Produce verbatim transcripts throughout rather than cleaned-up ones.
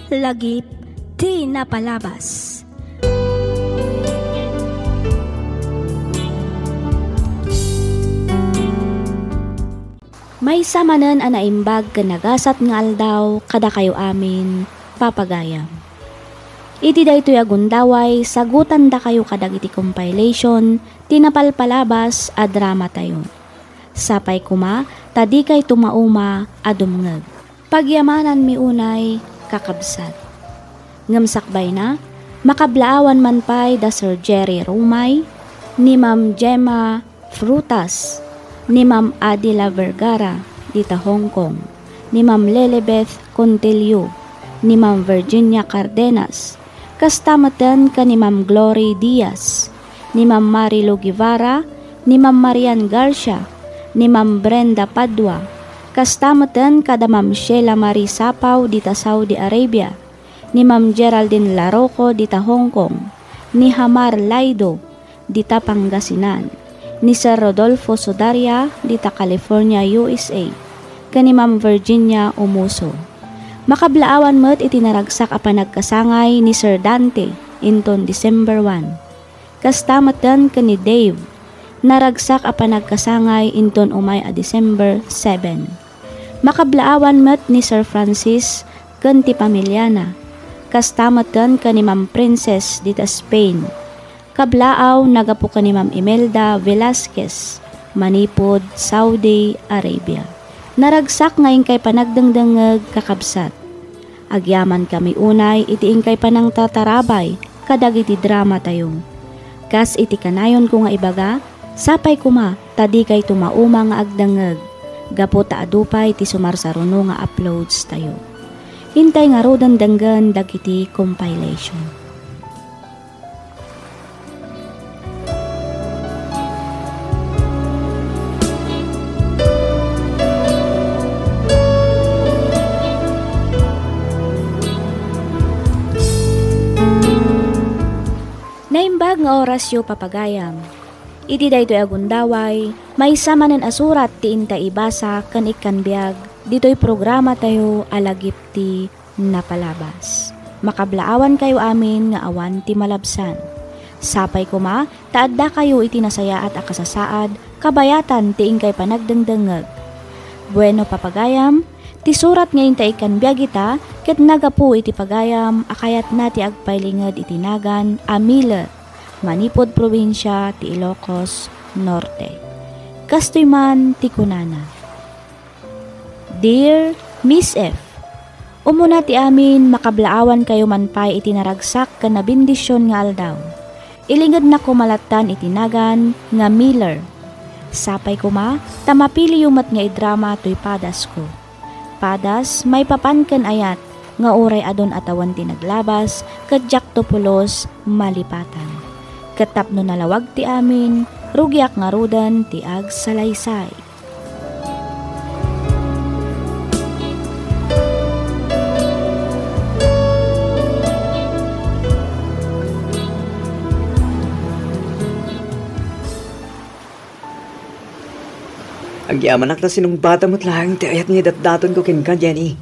Lagip ti napalabas. Maysa manen a naimbag ken nagasat nga aldaw kadakayo amin, papagayam. Iti daytoy a gundaway, sagutandakayo kadagiti compilation ti napalpalabas a dramatayo. Sapay koma ta dikayto mauma a dumngeg. Pagyamananmi unay, kakabsat. Ngem sakbayna, makablaawan man pay da Sir Jerry Rumay, ni Ma'am Gemma Frutas, ni Ma'am Adela Vergara dita Hong Kong, ni Ma'am Lilibeth Contillo, ni Ma'am Virginia Cardenas, kasta metten ken ni Ma'am Glory Diaz, ni Ma'am Marilu Guevara, ni Ma'am Marian Garcia, ni Ma'am Brenda Padua, kasta metten kada Ma'am Sheila Marie Sapaw dita Saudi Arabia, ni Ma'am Geraldine Laroco dita Hong Kong, ni Hamar Laido dita Pangasinan, ni Sir Rodolfo Sudaria dita California, U S A, ken ni Ma'am Virginia Umuso. Makablaawan met iti naragsak a panagkasangay ni Sir Dante inton December one. Kasta metten ken ni Dave, naragsak a panagkasangay inton umay a December seven. Makablaawan met ni Sir Francis ken ti pamiliana. Kasta metten ken ni Ma'am Princess dita Spain. Kablaaw nagapu ken ni Ma'am Imelda Velasquez, manipud Saudi Arabia. Naragsak nga inkay panagdengdengngeg, kakabsat. Agyamankami unay iti inkay panangtatarabay kadagiti dramatayo. Kas iti kanayonko nga ibaga, sapay koma ta dikayto mauma nga agdengngeg, gapu ta adu pay ti sumarsaruno nga uploads tayo. Intay ngaruden denggen dagiti compilation. Naimbag nga orasyo, papagayam. Iti daytoy a gundaway, maysa manen a surat ti intay ibasa ken ikkan biag ditoy programatayo a Lagip ti Napalabas. Makablaawankayo amin nga awan ti malabsan. Sapay koma ta addakayo iti nasayaat a kasasaad kabayatan ti inkay panagdengdengngeg. Bueno, papagayam, ti surat nga intay ikkan biag ita ket nagapu iti pagayam a kayatna ti agpailinged iti nagan a Miller manipud probinsia ti Ilocos Norte. Kastoy man ti kunana. Dear Miss F, umuna ti amin, makablaawankayo man pay iti naragsak ken nabendision nga aldaw. Ilingednako malattan iti nagan nga Miller. Sapay koma ta mapiliyo met nga idrama toy padasko. Padas maipapan ken ayat nga uray adun a tawen ti naglabas ket diakto pulos malipatan. Ket tapno nalawag ti amin, rugiak ngaruden ti agsalaysay. Agyamanak ta sinungbatam met laeng ti ayat nga idatdatonko kenka, Jenny.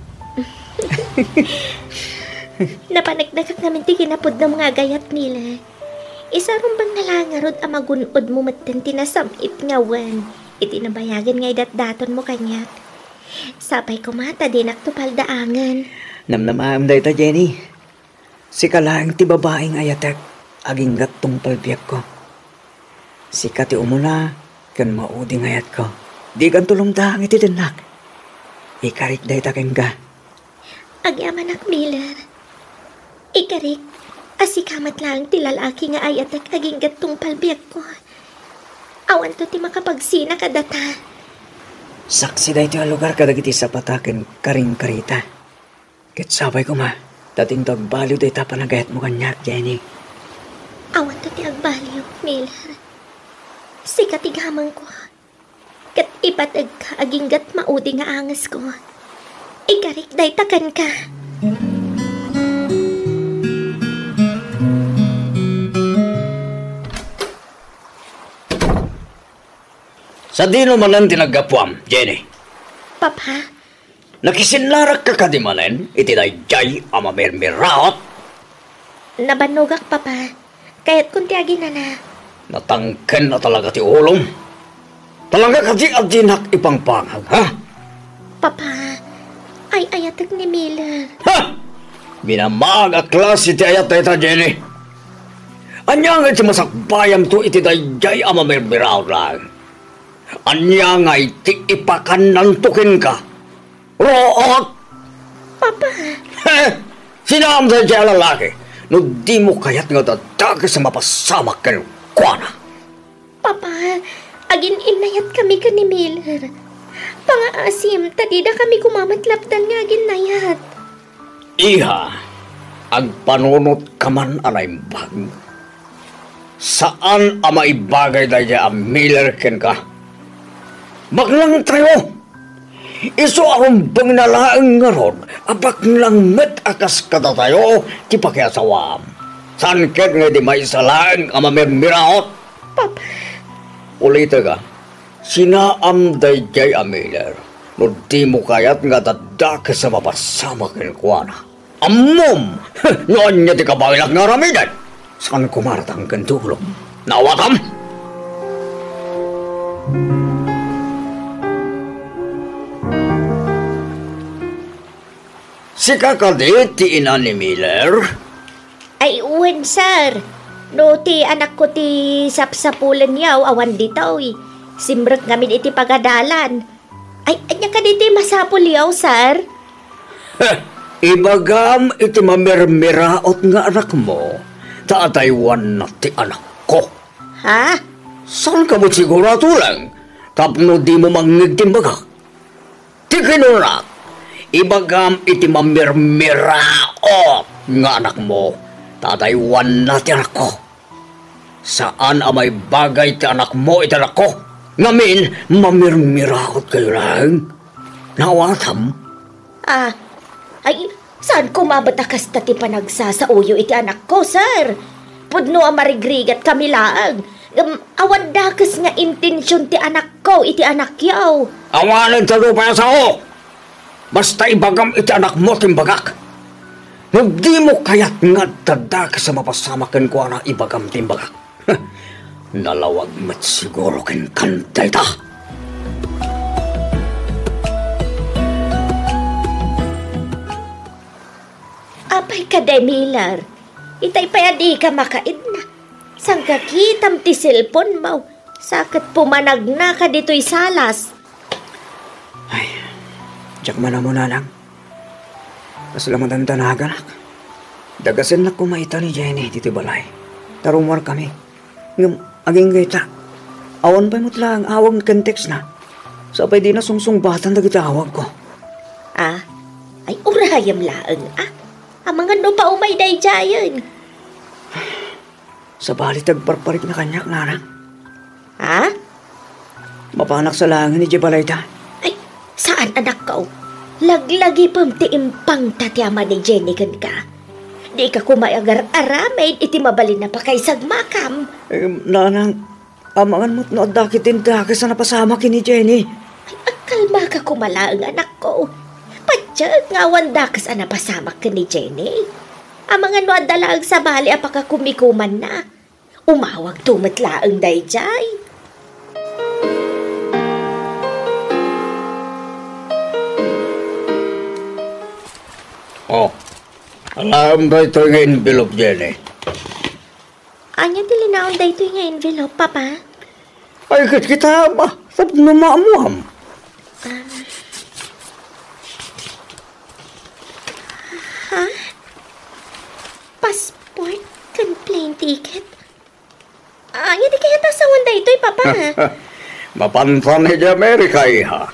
Napaneknekak ngamin ti kinapudnam nga agayat, Miller. Isa rumbeng nga la ngarud a magun-odmo metten ti nasam-it nga wen iti nabayagen nga idatdatonmo kaniak. Sapay koma ta dinakto paldaangen. Namnamaem dayta, Jenny. Sika laeng ti babai nga ayatek, aginggat tungpal biagko. Sika ti umuna ken maudi nga ayatko. Dikanto lumdaang iti dennak. Ikarik dayta kenka. Agyamanak, Miller. Ikarik a sika met laeng ti lalaki nga ayatek aginggat tungpal biagko. Awanto ti makapagsina kadata. Saksi daytoy a lugar kadagiti sapata ken karingkarita. Ket sapay koma, ta dinto agbaliw dayta panagayatmo kaniak, Jenny. Awanto ti agbaliw, Miller. Sika ti gamengko. Ket ipategka aginggat maudi nga angesko. Ikarik dayta kenka. Sadino manen ti naggapuam, Jenny? Papa, Nakisinnarakka kadi manen iti daydiay a mamirmiraot? Nabannogak, Papa. Kayatkon ti aginana. Natangken a talaga ti ulom. Talaga kadi a dinak ipangpangag, ha? Papa, ay-ayatek ni Miller. Ha! Minamaag a klase ti ayat dayta, Jenny. Ania ngay ti masakbayamto iti daydiay a mamirmiraot laeng? Ania ngay ti ipakannanto kenka? Ruot! Papa! He! Sinaam daydiay a lalaki no dimo kayat nga dadakes a mapasamak kenkuana? Papa, agin-innayatkami ken ni Miller. Pangaasim ta didakami koma met lapdan nga aginnayat. Iha, agpanunotka man a naimbag. Saan a maibagay daydiay a Miller kenka. Baklangtayo! Isu a rumbengna laeng ngarud a baklang met a kas kadatayo ti pakiasawaam. Saan ket nga idi maysa laeng a mamirmiraot? Papa. Ulitek, a, sinaam daydiay a Miller no dimo kayat nga dadakes a mapasamak kenkuana. Ammom no ania ti kabaelak nga aramiden. Saan koma a ratangken ti ulom. Naawatam? Sika kadi ti ina ni Miller? Ay, wen, sir. No ti anakko ti sapsapulenyo, awan ditoy. Simrek ngamin iti pagadalan. Ay, ania kadi ti masapulyo, sir? Heh, ibagam iti mamirmiraot nga anakmo, ta adaywanna ti anakko. Ha? Saanka met siguro a tuleng tapno dimo mangngeg ti imbagak? Ti kinunak, ibagam iti mamirmiraot nga anakmo, ta adaywanna ti anakko. Saan a maibagay ti anakmo iti anakko. Ngamin, mamirmiraot kayo laeng. Naawatam? Ah, ay, saan koma met a kasta ti panagsasaoyo iti anakko, sir? Pudno a marigrigat kami laeng. Ngem awan dakes nga intension ti anakko iti anakyo. Awanen ta nupay a sao. Basta ibagam iti anakmo ti imbagak. No dimo kayat nga adda dakes a mapasamak kenkuana, ibagam ti imbagak. Nalawag met siguro kenka dayta. Apay kadi, Miller? Itay pay a dika makaidna. Sangkakitam ti cellphone mo. Sa ket pumanagnaka ditoy salas. Ay, diak man ammo, nanang. Kasla madamdanaganak. Dagasennak koma ita ni Jenny ditoy balay. Ta rummuarkami. Ngem agingga ita, awan pay met laeng awag ken textna. Sa pay dina sungsungbatan dagiti awagko. Ah, ay urayem laeng, ah. Amangan no paumay daydiayen. Sabali ti agparparikna kaniak, nanang. Ha? Mapanak sa laengen idiay balayda. Ay, saan, anakko. Laglagipem ti impangta ti ama ni Jenny kenka. Dika koma agar-aramid iti mabalin a pakaisagmakam. Em, nanang, amangan met no adda ketdin dakes a napasamak ken ni Jenny. Ay, agkalmaka koma laeng, anakko. Patiek nga awan dakes a napasamak ken ni Jenny. Amangan no adda laeng sabali a pakakumikumanna. Umawagto met laeng daydiay. Oh, alaem daytoy nga envelope, Jenny. Ania ti linaon daytoy nga envelope, Papa? Ay, ket kita, ba, tapno maammuam. Ah. Ha? Passport ken plane ticket? Ania ti kayat a sawen daytoy, Papa? Mapantan idiay Amerika, iha.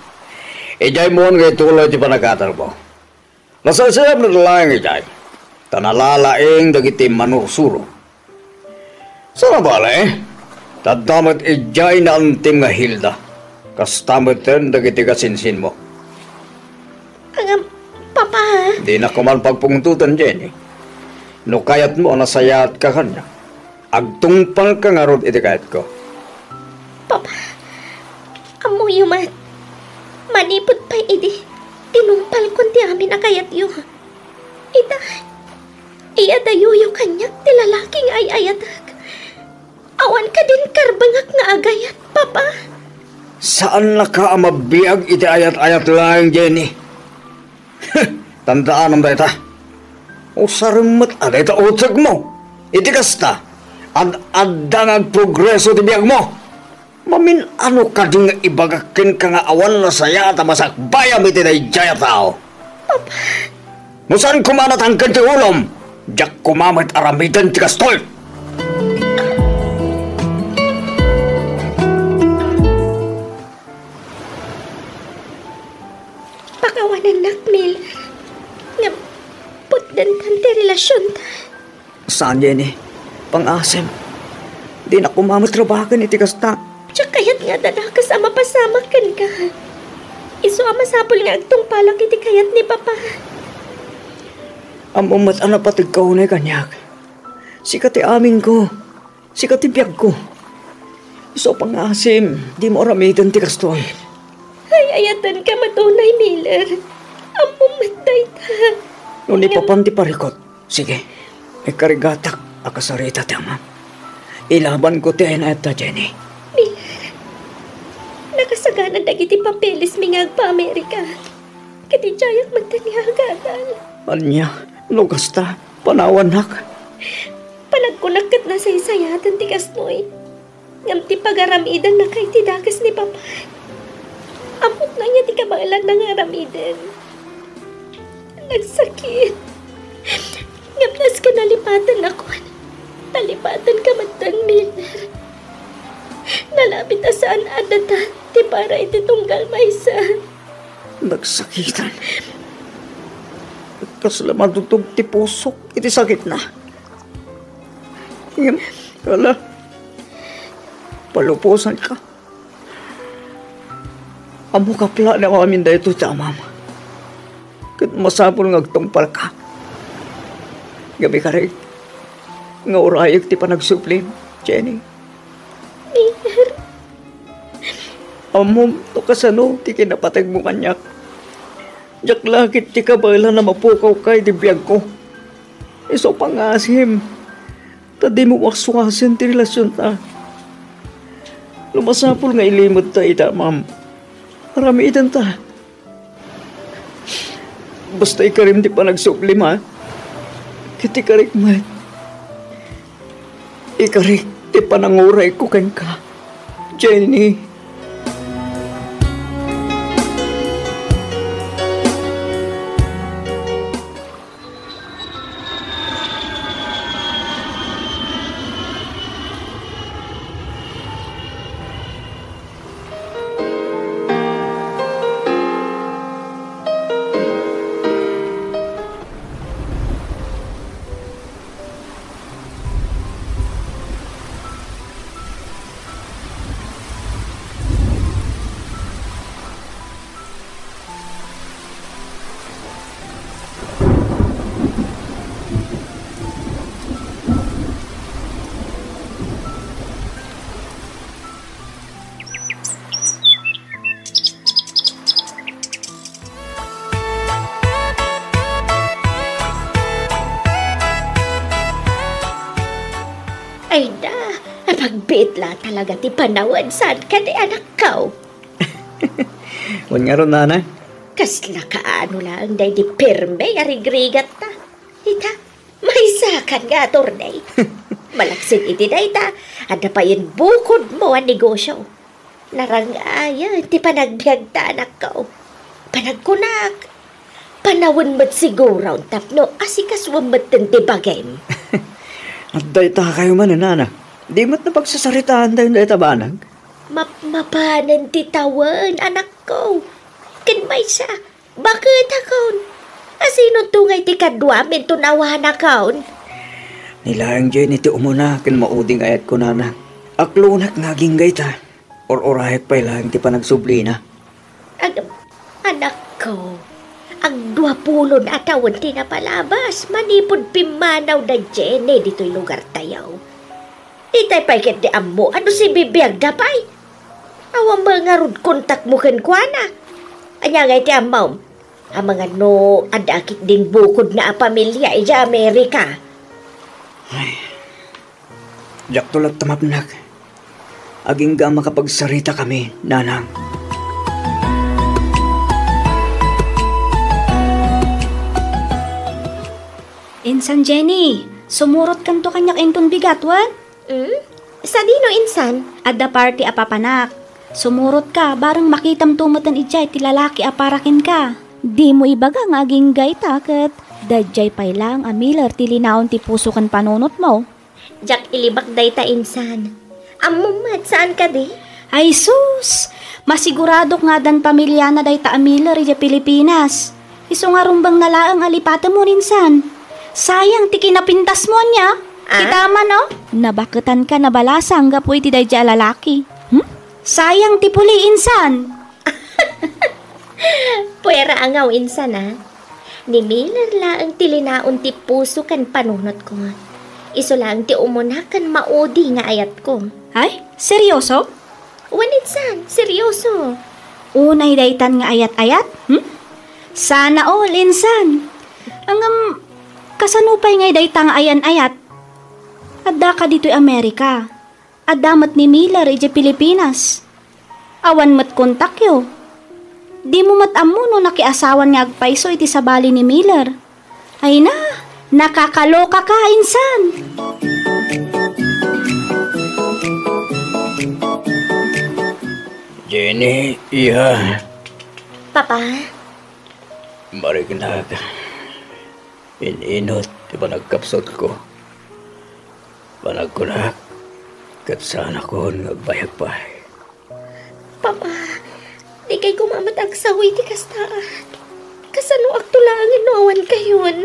Idiay mon nga ituloy ti panagatarmo. Nasaysayam na laeng idiay, ta nalalaing dagiti manursuro. Sana bale, ta adda met idiay naantim nga Hilda, kasta metten dagiti kasinsinmo. Ngem, Papa. Dinak koma pagpungtoten, Jenny. No kayatmo a nasayaatka kaniak, agtungpalka ngarud iti kayatko. Papa, ammoyo met, manipud pay idi, Tinungpalkon ti amin a kayatyo. Ita, iadayoyo kaniak ti lalaki nga ay-ayatek. Awan kadin karbengak nga agayat, Papa. Saannaka a mabiag iti ayat-ayat laeng, Jenny. Tandaanam dayta. Usarem met a dayta utegmo. Iti kasta, ad-adda nga agprogreso ti biagmo. Mamin-ano kadi nga ibagak kenka nga awan nasayaat a masakbayam iti daydiay a tao? Papa. No saan koma natangken ti ulom, diak koma met aramiden ti kastoy. Pakawanennak, Miller. Ngem, putdentan ti relasionta. Saan, Jenny? Pangaasim. Dinak koma met rabaken iti kasta. Diak kayat nga adda dakes a mapasamak kenka. Isu a masapul nga agtungpalak iti kayat ni Papa. Ammom met a napategka unay kaniak. Sika ti aminko. Sika ti biagko. Isu a pangaasim, dimo aramiden ti kastoy. Ay-ayatenka met unay, Miller. Ammom met dayta. No ni Papan ti parikut, sige, ikarigatak a kasarita ti amam. Ilabanko ti ay-ayatda, Jenny. Miller, nakasagana dagiti papeles mi nga agpa-Amerika. Ket idiayak met ti agadal. Ania, no kasta, panawannak. Panagkunak ket nasaysayaten ti kastoy. Ngem ti pagaram-idennaka iti dakes ni Papa, ammok ania ti kabaelanna nga aramiden. Nagsakit. Ngem nasken nalipatennakon. Nalipatenka metten, Miller. Nalabit a saan a data ti para iti tunggal maysa. Nagsakitan. Kasla madutog ti pusok iti sakitna. Ngem, ala, palubosanka. Ammok a plano amin daytoy ti amam. Ket masapul nga agtungpalka. Ngem ikarik nga urayek ti panagsublim, Jenny. Miller. Ammom no kasano ti kinapategmo kaniak. Diak la ket ti kabaelan a mapukawka iti biagko. Isu a pangaasim, ta dimo waswasen ti relasionta. No masapul nga ilimedta iti amam, aramidenta. Basta ikarim ti panagsublim, ha? Ket ikarik met. Ikarik ti panangurayko kenka, Jenny. Ay na, apagbiit la talaga ti panawen saan kadi, anakko. Wen ngarud, nana? Kasla kaano laeng daydi pirme a rigrigatta. Ita, maysakan nga attorney. Malaksid iti dayta, adda payen bukodmo a negosio. Narangayen ti panagbiagta, anakko. Panagkunak, panawen met siguron tapno asikasuem metten ti bagim. Adda itakayo manen, nana. Di met napagsasaritaan tayo dayta banag. Mapmapanen ti tawen, anakko. Ken maysa, baketakon. Asino to ngay ti kaduam inton awanakon? Ni laeng Jenny ti umuna ken maudi nga ayat kunana. Aklonak nga agingga ita. Ur-urayek pay laeng ti panagsublina. Ag-, anakko, agduapulon a tawen ti napalabas manipud pimmanaw da Jenny ditoy lugartayo. Itay pay ket ti ammo a no sibibiagda pay. Awan met ngarud kontakmo kenkuana. Ania ngay ti ammom? Amangan no adda ketdin bukodna a pamilia idiay Amerika. Ay, diakto latta mapnek. Agingga a makapagsaritakami, nanang. Insan Jenny, sumurotkanto kaniak inton bigat, wen? Hmm? Sadino, insan? Adda party a papanak. Sumurotka, bareng makitamto metten idiay ti lalaki a para kenka. Dimo ibaga nga agingga ita ket daydiay pay laeng a Miller ti linaon ti puso ken panunotmo. Diak ilibak dayta, insan. Ammom met, saan kadi? Ay sus! Masiguradok nga addan pamiliana dayta a Miller idiay Pilipinas. Isu nga rumbengna laeng a lipatemmo, insan. Sayang ti kinapintasmo ania. Ah? Kita man, oh. Nabaketanka nabalasang gapu iti daydiay a lalaki. Hmm? Sayang ti puli, insan. Puera a ngaw, insan, a. Ni Miller laeng ti linaon ti puso ken panunotko. Isu laeng ti umuna ken maudi nga ayatko. Ay, seryoso? Wen, insan, seryoso. Unay daytan nga ayat-ayat? Hmm? Sana all, insan. Ngem, kasano pay ngay dayta nga ayan-ayat? Addaka ditoy Amerika. Adda met ni Miller idiay Pilipinas. Awan met kontakyo. Dimo met ammo no nakiasawan nga agpayso iti sabali ni Miller. Ay na, nakakalokaka, insan. Jenny, iya. Papa? Mariknaka. In-inut ti panagkapsutko. Panagkunak, ket saanakon nga agbayag pay. Papa, dikay koma met agsaw iti kasta. Kasanoakto laengen no awan kayon?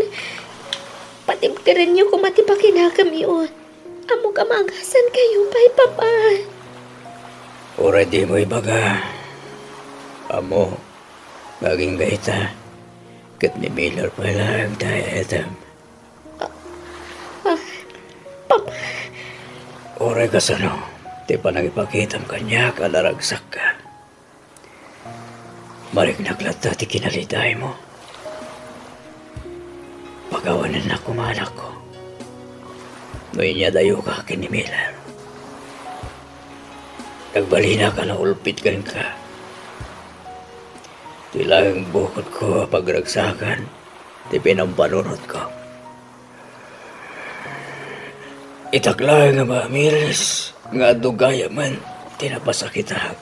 Patibkerenyo koma ti pakinakemyo. Ammok a maagasankayo pay, Papa. Uray dimo ibaga, ammo nga agingga ita, ket ni Miller pay laeng ti ay-ayatem. Ah, ah, Papa. Uray kasano ti panangipakitam kaniak a naragsakka. Mariknak latta ti kinalidaymo. Pakawanennak koma, anakko, no inyadayoka ken ni Miller. Nagbalinak a naulpit kenka. Ti laeng bukodko a pagragsakan ti pinampanunotko. Itak laeng a maamiris nga adu gayamen ti napasakitak.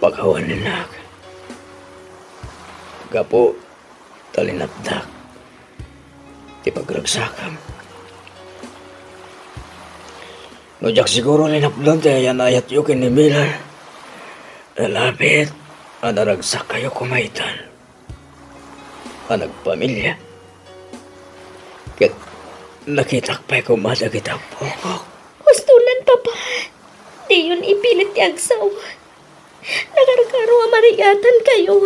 Pakawanennak gapu ta linapdak ti pagragsakam. No diak siguro linapdan ti ayan-ayatyo ken ni Miller, nalabit a naragsakkayo koma itan a nagpamilia. Ket nakitak pay koma dagiti ammok. Hustonan, Papa. Diyon ipilit ti agsaw. Nakarkaro a mariatankayo.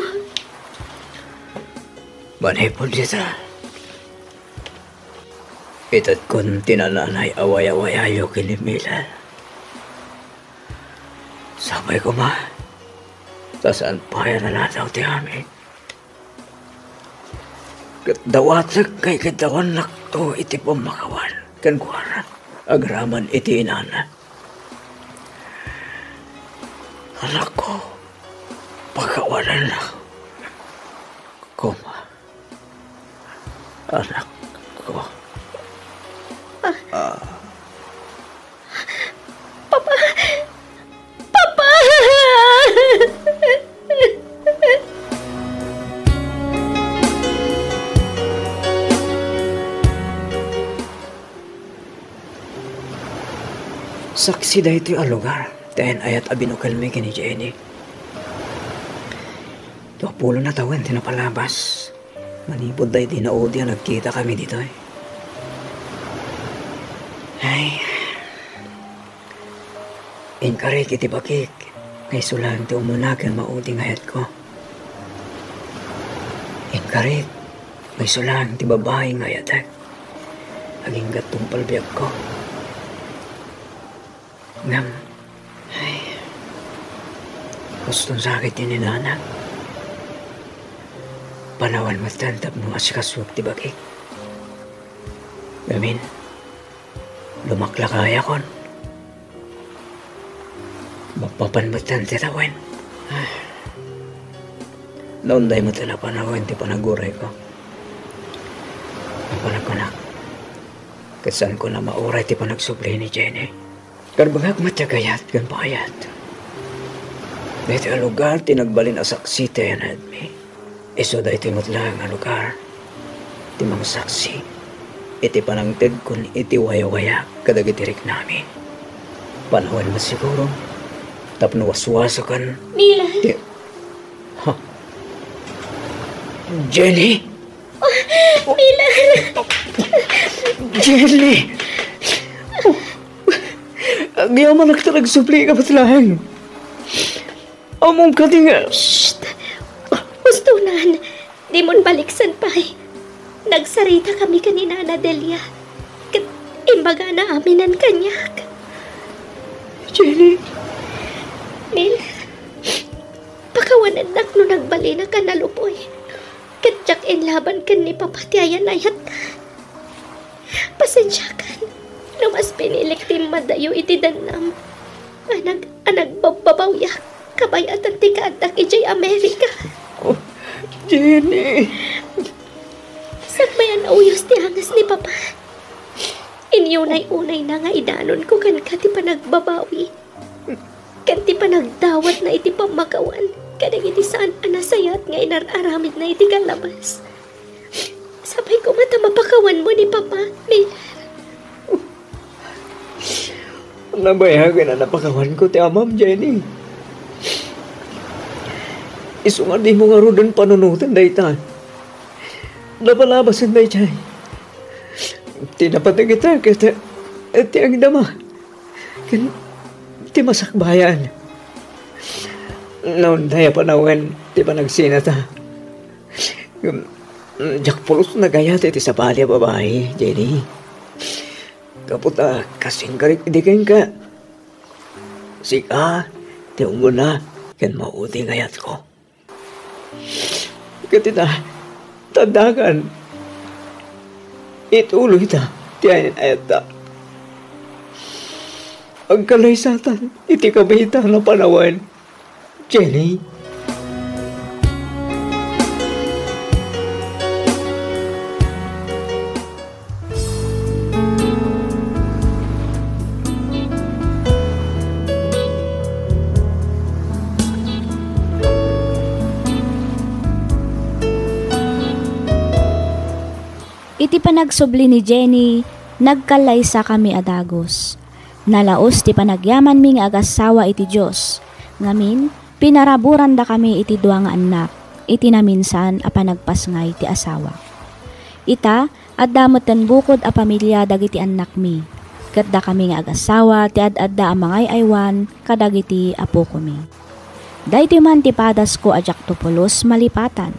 Manipud dita, itedkon ti nananay a wayawayayo ken ni Miller. Sapay koma, ta saan pay a nanadaw ti amin. Ket dawatek nga ikaddawannakto iti pammakawan kenkuana agraman iti inana. Anakko, pakawanennak koma, anakko. Ah. Papa! Papa! Saksi daytoy a lugar ti ayan-ayat a binukelmi ken ni Jenny. Duapulona tawen ti napalabas. Manipud daydi naudi a nagkitakami ditoy. Ay. Inkarik iti bakik nga isu laeng ti umuna ken maudi nga ayatko. Inkarik nga isu laeng ti babai nga ayatek agingga tungpal biagko. Ngem, ay, huston sakit ti ni Nana. Panawen metten tapno asikasuak ti bagik. Ngamin, lumaklakayakon. Mapapan metten ti tawen. Naunday metten a panawen ti panagurayko. Apan agkunak, ket saanko a mauray ti panagsubli ni Jenny. Karbengak met ti agayat ken paayat. Daytoy a lugar ti nagbalin a saksi ti ayanadmi. Isu daytoy met laeng a lugar ti mangsaksi iti panangtedkon iti wayawayak kadagiti riknami. Panawen met siguro tapno waswasaken Milan! Ti, ha? Jenny? Milan! Jenny! Oh, agyamanak ta nagsublika met laeng. Ammom kadi nga Shh! Ustolan! Dimon baliksan pay. Nagsaritakami ken ni Nana Delia. Ket imbagana aminen kaniak. Jenny. Mil, pakawanennak no nagbalinak a nalupoy. Ket diak inlaban ken ni Papa ti ayan-ayat. Pasensiakan no mas pinilik ti immadayo iti dannam a nag-, a nagbabbabawiak kabayatan ti kaaddak idiay Amerika. Oh, Jenny! Sakbayan a uyos ti angas ni Papa, inyunay-unayna nga idanonko kenka ti panagbabawi ken ti panagdawatna iti pammakawan kadagiti saan a nasayaat nga inar-aramidna iti kallabas. Sapay koma ta mapakawanmo ni Papa, Mil. Nabayagen a napakawanko ti amam, Jenny. Isu nga dimo ngaruden panunoten dayta. Napalabasen daydiay. Ti napateg ita ket ti agdama ken ti masakbayan. Naunday a panawen ti panagsinata. Ngem, diak pulos nagayat iti sabali a babai, Jenny. Gapu ta kas inkarik idi kenka, sika ti umuna ken maudi nga ayatko. Ket ita, taddakan, ituloyta ti ayan-ayatta. Agkalaysatan iti kabiitan a panawen, Jenny. Iti panagsubli ni Jenny, nagkallaysakami a dagus. Nalaus ti panagyamanmi nga agassawa iti Dios. Ngamin, pinaraburandakami iti dua nga annak iti naminsan a panagpasngay ti asawa. Ita, adda metten bukod a pamilia dagiti annakmi, ket dakami nga agassawa ti ad-adda a mangay-aywan kadagiti apokomi. Daytoy man ti padasko a diakto pulos malipatan.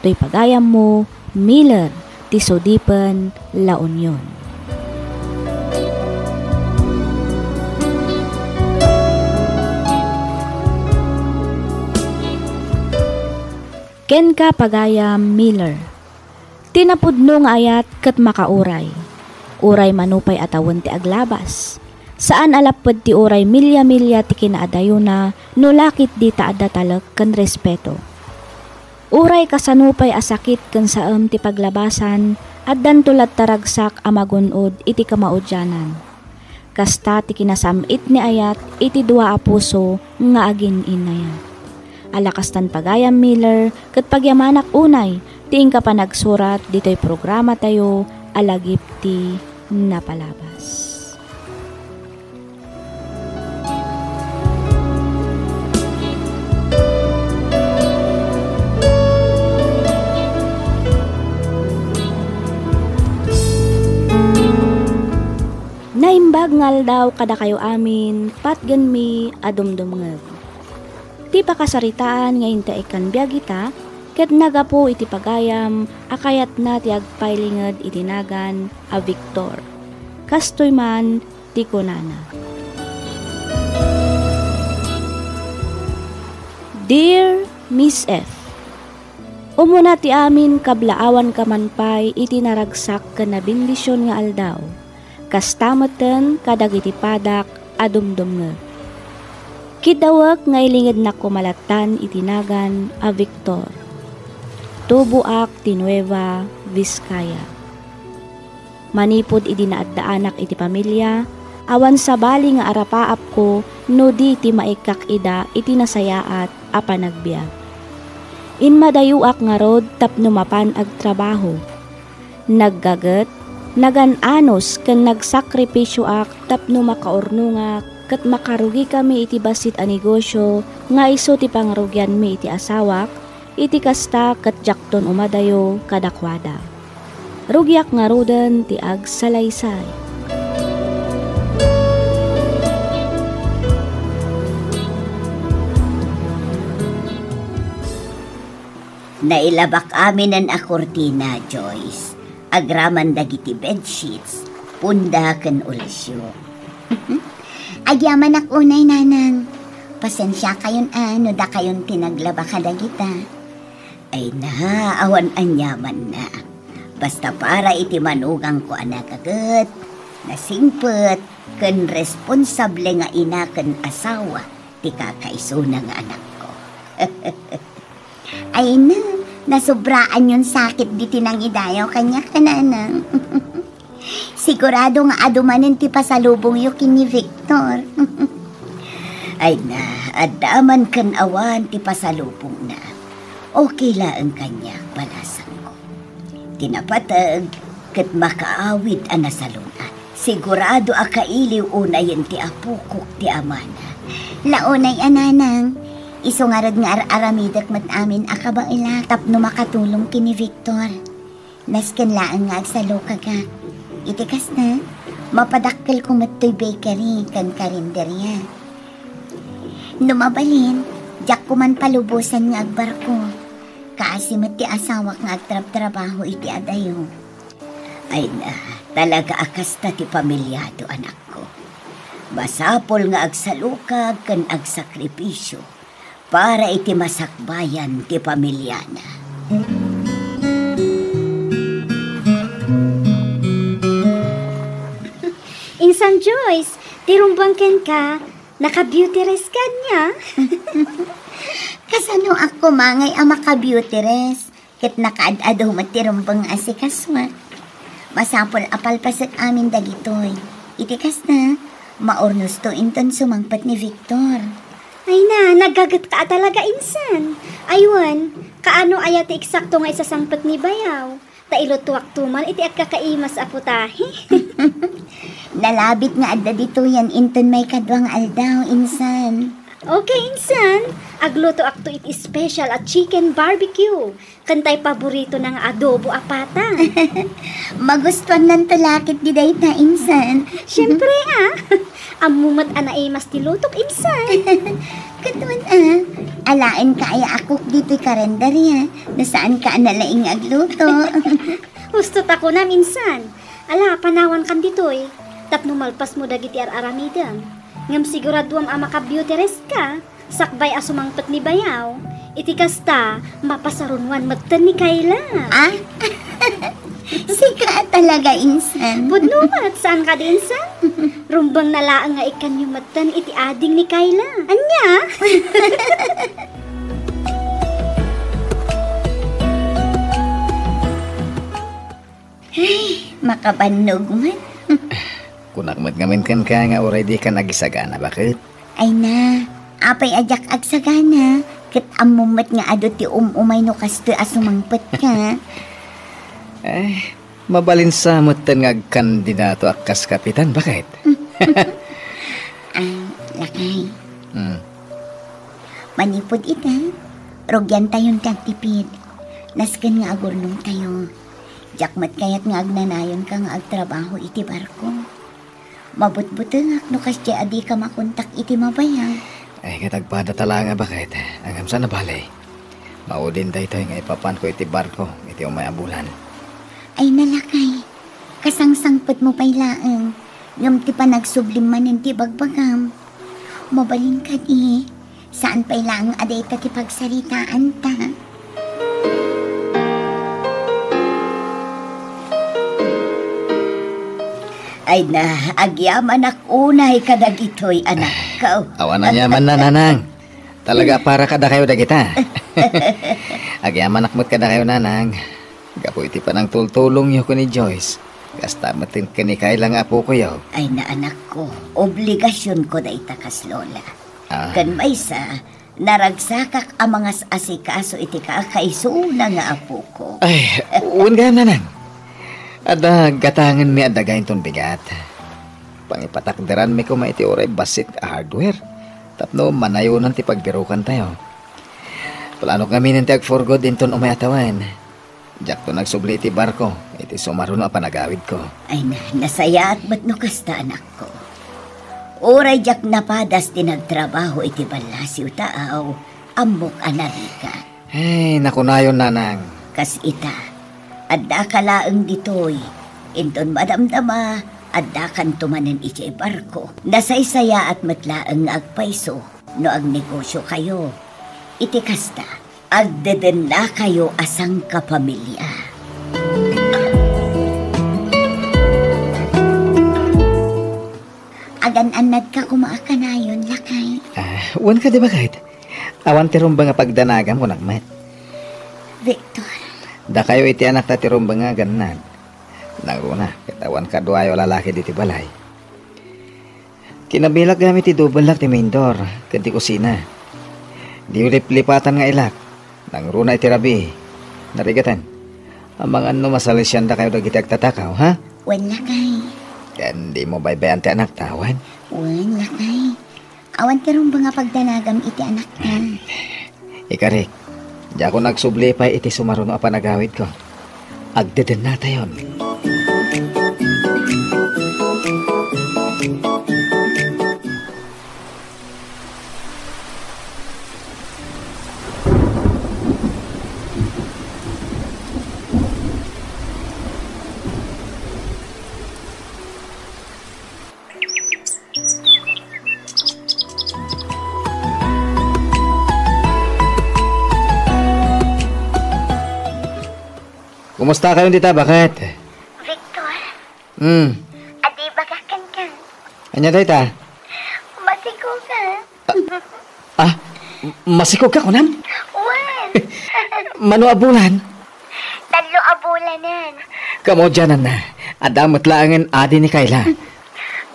Toy pagayammo, Miller, ti sudipen La Union. Kenka, pagayam Miller. Ti napudno nga ayat ket makauray. Uray manupay a tawen ti aglabas. Saan a lapped ti uray milia-milia ti kinaadayona no la ketdi ta adda talek ken respeto. Uray kasano pay a sakit ken saem ti paglabasan, addanto latta ragsak a magun-od iti kamaudianan. Kasta ti kinasam-it ni ayat iti dua a puso nga agin-innayan. Ala kastan, pagayam Miller, ket pagyamanak unay ti inka panagsurat ditoy programatayo a Lagip ti Napalabas. Naimbag nga aldaw kadakayo amin, patgenmi a dumdumngeg. Ti pakasaritaan nga intaekkan biag ita ket nagapu iti pagayam a kayatna ti agpailinged iti nagan a Victor. Kastoy man ti kunana, Dear Miss F, Umuna ti amin, kablaawanka man pay iti naragsak ken nabendision nga aldaw. Kasta metten kadagiti padak a dumdumngeg. Kiddawek nga ilingednak koma lattan iti nagan a Victor. Tuboak ti Nueva Vizcaya. Manipud idi naaddaanak iti pamilia, awan sabali nga arapaapko no di ti maikkak ida iti nasayaat a panagbiag. Immadayoak ngarud tapno mapan agtrabaho. Naggaget, nagan-anos ken nagsakripisioak tapno makaurnongak ket makarugikami iti bassit a negosio nga isu ti pangrugianmi iti asawak, iti kasta ket diakton umadayo kadakuada. Rugiak ngaruden ti agsalaysay. Nailabak aminen a kurtina, Joyce, agraman dagiti bedsheets, punda ken ulsio. Agyamanak unay, Nanang. Pasensiakayon a no dakayon ti naglaba kadagita. Ay na, awan aniamanna. Basta para iti manugangko a nagaget, nasingpet, ken responsable nga ina ken asawa ti kakaisuna nga anakko. Ay na, nasubraanyon sakit diti nangidayaw kaniak, Nanang. Sigurado nga adu manen ti pasalubongyo ken ni Victor. Ay na, adda man ken awan ti pasalubongna. Okay laeng kaniak, balasangko. Ti napateg ket makaawid a nasalun-at. Sigurado a kailiw unayen ti apokok ti amana. Launay a, Nanang, isu ngarud nga ar-aramidek met amin a kabaelak tapno makatulong ken ni Victor. Nasken laeng nga agsalukagak. Iti kasta, mapadakkelko met toy bakery ken karinderya. No mabalin, diakko man palubosan nga agbarko. Kaasi met ti asawak nga agtrabtrabaho iti adayo. Ay na, talaga a kasta ti pamiliado, anakko. Masapul nga agsalukag ken agsakripisio para iti masakbayan ti pamiliana. Insan Joyce, ti rumbeng kenka, naka-beauty rest ka ania? Kasanoak koma ngay a maka-beauty rest? Ket nakaad-adu met ti rumbeng nga asikasuak. Masapul a palpasek amin dagitoy. Iti kasta, maurnosto inton sumangpet ni Victor. Ay na, naggagetka a talaga, insan. Ay wen, kaano aya ti eksakto nga isasangpet ni bayaw? Ta ilutuakto man iti agkakaimas a putahe. Nalabit nga adda ditoyen inton maikadua nga aldaw, insan. Okay, insan. Aglutoakto iti special a chicken barbecue. Ken tay paboritona nga adobo a pata. Magustuannanto la ketdi dayta, insan. Siempre, a. Ammo met a naimas ti lutok, insan. Ket wen, a. Alaenka aya a cook ditoy karinderya, no saanka a nalaing nga agluto. Husto ta kunam, insan. Ala, panawankan ditoy. Tapno malpasmo dagiti ar-aramidem. Ngem siguraduam a maka-beauty rest ka. Sakbay a sumangpet ni bayaw, iti kasta, mapasarunoan metten ni Kayla. Ah? Sika a talaga, insan. Pudno met, saan kadi, insan? Rumbengna laeng nga ikkanyo metten iti ading ni Kayla. Ania? Ay, makabannog met. Kunak met ngamin kenka nga uray dikan agisagana, baket? Ay na, apay a diak agsagana, ket ammom met nga adu ti um-umay no kastoy a sumangpetka. Ay, mabalin sa metten nga agkandidato a kas kapitan, baket? Ah, lakay. Hmm. Manipud ita, rugiantayon ti agtipid. Nasken nga agurnongtayo. Diak met kayat nga agnanayonka nga agtrabaho iti barko. Mabutbutengak no kasdiay a dika makontak iti mabayag. Ay, ket agpadata laeng a baket. Ngem saan a bale. Maudin daytoy nga ipapanko iti barko iti umay a bulan. Ay, nalakay. Kasangsangpetmo pay laeng. Ngem ti panagsublim manen ti ibagbagam. Mabalin kadi. Saan pay laeng a dayta ti pagsaritaanta. Ay na, agyamanak unay kadagitoy, anakko. Awan aniamanna, nanang. Talaga para kadakayo dagita. Agyamanak met kadakayo, nanang. Gapu iti panangtultulongyo ken ni Joyce. Kasta met ken ni Kayla nga apokoyo. Ay na, anakko, obligasionko dayta kas lola. Ah. Ken maysa, naragsakak a mangas-asikaso iti kakaisuna nga apoko. Ay, wen gayam, nanang. Adda gatangenmi a daga inton bigat. Pangipatakderanmi koma iti uray bassit a hardware tapno manayonan ti pagbirukantayo. Planok ngaminen ti ag-for good inton umay a tawen. Diakto nagsubli iti barko iti sumaruno a panagawidko. Ay na, nasayaat met no kasta, anakko. Uray diak napadas ti nagtrabaho iti ballasiw taaw, ammok a narigat. Ay, nakunayon, nanang. Kas ita, addaka laeng ditoy. Inton madamdama, addakanto manen idiay barko. Nasaysayaat met laeng nga agpayso no agnegosiokayo. Iti kasta, agdedennakayo a sangkapamilia. Agan-annadka koma a kanayon, lakay. Ah, wen kadi, baket? Awan ti rumbeng a pagdanagam, kunak met. Victor. Dakayo iti anakta ti rumbeng nga agannad. Nangruna, ket awan kaduayo a lalaki ditoy balay. Kinabilak gayam iti double lock ti main door ken ti kusina. Diyo liplipatan nga ilak. Nangruna iti rabii. Narigaten. Amangan no masalisiandakayo dagiti agtatakaw, ha? Wen, lakay. Ken dimo baybay-an ti anakta, wen? Wen, lakay. Awan ti rumbeng a pagdanagam iti anakta. Ikarik, diakon agsubli pay iti sumaruno a panagawidko. Agdedennatayon. Kumusta kayon dita, baket? Victor. Hmm. Adi, bagak kenka. Ania dayta? Masikog ka. Ah, ah, masikog ka, kunam? Wen. Mano a bulan? Tallo a bulanen. Kamaudiananna, adda met laengen adi ni Kayla.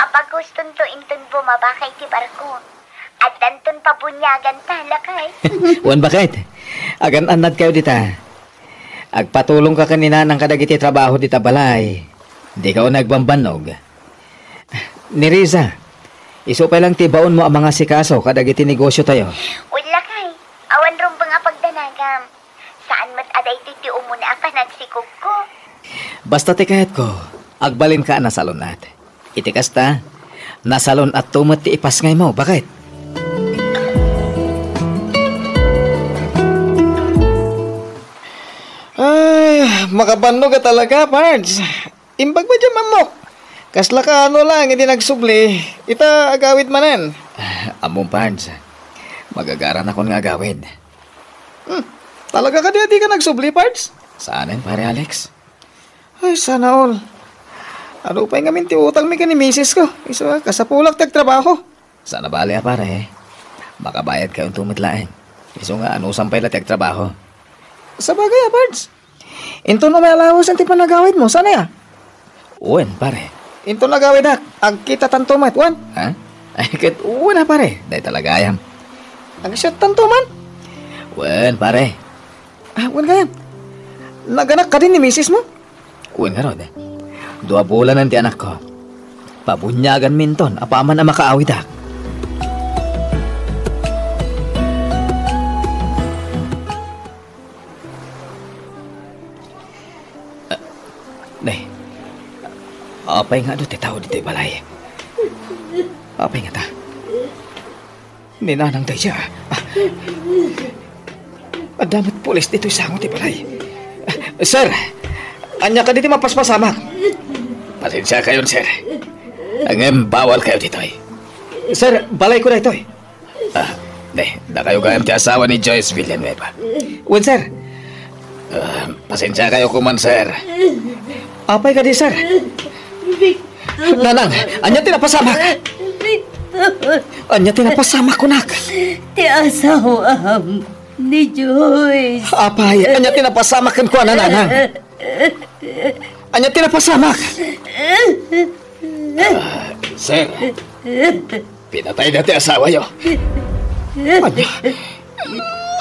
Apagustonto inton bumabaka iti barko. Addanton pabuniaganta, lakay. Wen, baket. Agan-annadkayo dita. Agpatulongka ken ni nanang kadagiti trabaho dita balay. Dika unay agbambannog. Ni Riza, isu pay lang ti baonmo a mangasikaso kadagiti negosiotayo. Wen, lakay, awan rumbeng a pagdanagam. Saan met a daytoy ti umuna a panagsikogko. Basta ti kayatko, agbalinka a nasalun-at. Iti kasta, nasalun-atto met ti ipasngaymo, baket. Ay, makabannog a talaga, Pards. Imbag met diay ammok. Kasla kaano laeng idi nagsubli, ita agawid manen. Ah, ammom, Pards. Magagaranakon nga agawid. Hmm, talaga kadi a dika nagsubli, Pards? Saanen, Pare Alex. Ay, sana all. Adu pay ngamin ti utangmi ken ni misis ko. Isu a, kasapulak ti agtrabaho. Saan a bale a, pare. Makabayadkayonto met laeng. Isu nga, anusam pay la ti agtrabaho. Sabagay a, Pards. Inton umay allowance ti panagawidmo, saan aya? Wen, pare. Inton agawidak, agkitatanto met, wen? Ha? Ay, ket wen a, pare. Dayta la gayam. Agsiattanto man? Wen, pare. Ah, wen gayam. Naganak kadi ni misismo? Wen ngarud. Dua bulanen ti anakko. Pabuniaganminton apaman a makaawidak. Ah, ne. Apay nga adu ti tao ditoy balay? Apay ngata? Ni nanang dayta. Ah. Adda met pulis ditoy sango ti balay. Ah, sir, ania kadi ti mapaspasamak? Pasensiakayon, sir. Ngem bawalkayo ditoy. Sir, balayko daytoy. Ah, ne, dakayo gayam ti asawa ni Joyce Villanueva. Wen, sir. Ah, pasensiakayo koman, sir. Apay kadi, sir? Vic-, Nanang, ania ti napasamak? Victor. Ania ti napasamak, kunak? Ti asawam ni Joyce. Apay, ania ti napasamak kenkuana, nanang? Ania ti napasamak? Ah, sir, pinatayda ti asawayo. Ania?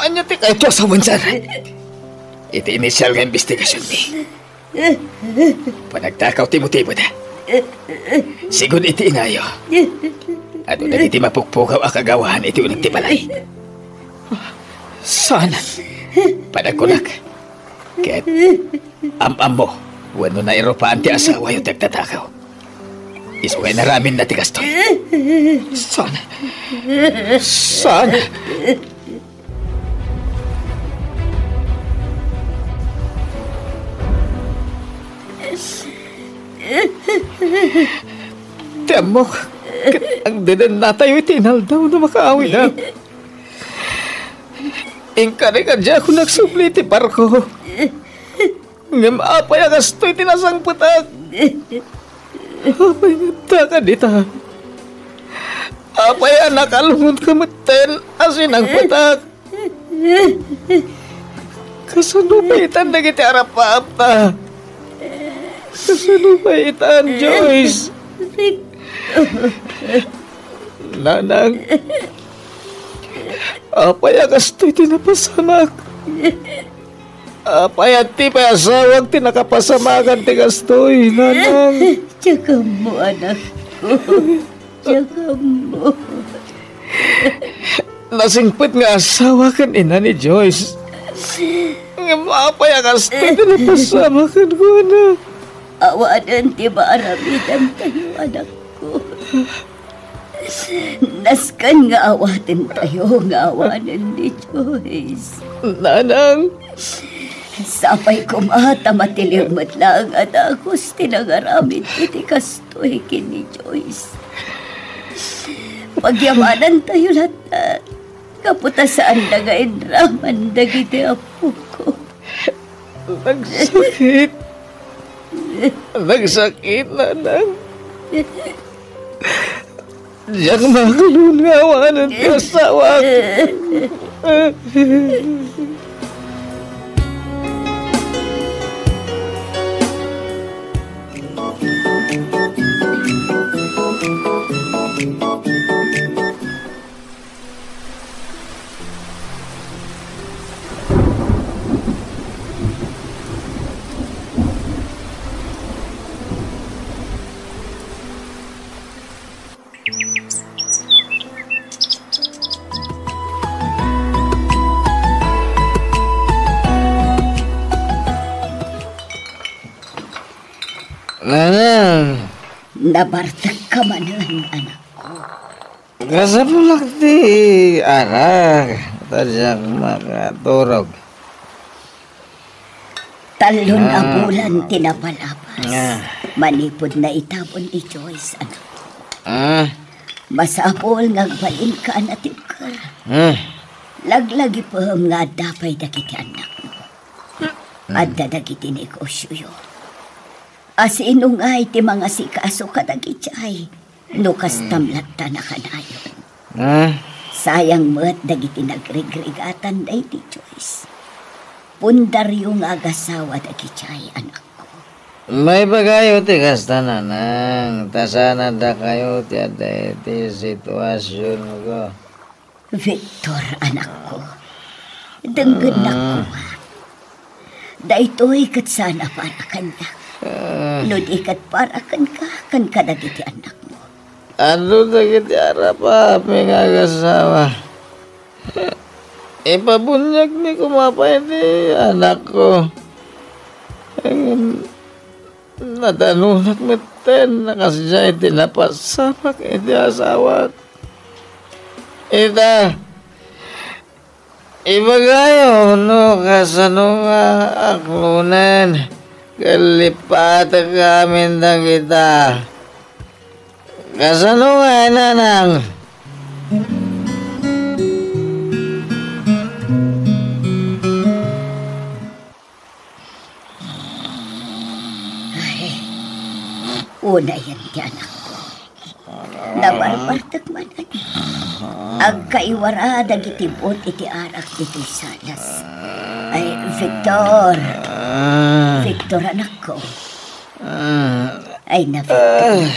Ania ti kayatyo a sawen, sir? Iti initial nga investigasionmi, panagtakaw ti motiboda. Sigun iti inayo, adu dagiti mapukpukaw a kagawaan iti uneg ti balay. Saan? Panagkunak, ket am-ammo wenno nairupaan ti asawayo ti agtatakaw. Isu nga inaraminna ti kastoy. Saan? Saan? Ti ammok, ket agdedennatayo iti inaldaw no makaawida. Inkari nga diakon agsubli iti barko. Ngem apay a kastoy ti nasangpetak? Apay nga adda kadita? Apay a nakalungonka metten a sinangpetak? Kasano pay itan dagiti arapaapta? Kasano pay itan, Joyce? Nanang, apay a kastoy ti napasamak? Apay a ti pay asawak ti nakapasamakan ti kastoy, nanang? Diak ammo, anakko. Diak ammo. Nasingpet nga asawa ken ina ni Joyce. Ngem apay a kastoy ti napasamak kenkuana? Awanen ti maaramidantayo, anakko. Nasken nga awatentayo nga awanen ni Joyce. Nanang. Sapay koma ta matiliw met laeng a dagus ti nangaramid iti kastoy ken ni Joyce. Pagyamanantayo latta, gapu ta saanda nga inraman dagiti apoko. Nagsakit. Nagsakit, nanang. Diak makalun nga awanen ti asawak. Nanang. Nabartekka manen, anakko. Kasapulak ti arak, ta diak makaturog. Tallon a Ah. bulan ti napalabas Ah. manipud naitabon ni Joyce, anak. Ah. Masapul nga agbalinka a natibker. Ah. Laglagipem nga adda pay dagiti annakmo. Hmm. Adda dagiti negosioyo. Asino ngay ti mangasikaso kadagiti ay? No kastam latta nakanayon. Ah? Sayang met dagiti nagrigrigatan daydi Joyce. Pundaryo nga agasawa dagiti ay, anakko. Maibagayo ti kasta, nanang, ta saan a dakayo ti adda iti situasionko. Victor, anakko, denggennak koma. Daytoy ket saan a para kaniak. Ah. No di ket para kenka, ken kadagiti annakmo. Adu dagiti arapaapmi nga agasawa. Ipabuniagmi koma pay ti anakko. Ngem nadanonak metten a kasdiay ti napasamak iti asawak. Ita, ibagayo no kasano nga aklonen ken lippatek amin dagita. Kasano nga, nanang? Ay, Unayen ti anakko. Nabarbartek man, ani. Agkaiwara dagiti buot iti arak ditoy salas. Ay, Victor. Victor, anakko. Ay na, Victor.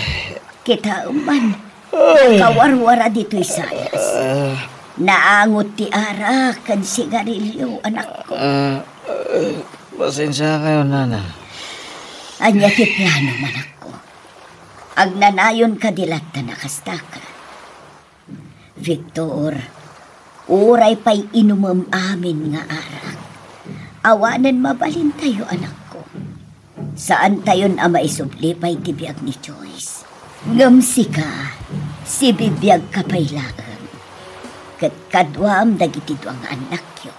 Kitaem man. Nakawarwara ditoy salas. Naangot ti arak ken sigarilio, anakko. Ah, ah, pasensiakayo, Nanang. Ania ti plano, anakko? Agnanayon kadi latta a kastaka? Victor, uray pay inumem amin nga arak, awanen mabalintayo, anakko. Saantayon a maisubli pay ti biag ni Joyce. Ngem sika, sibibiagka pay laeng. Ket kaduam dagiti dua nga annakyo.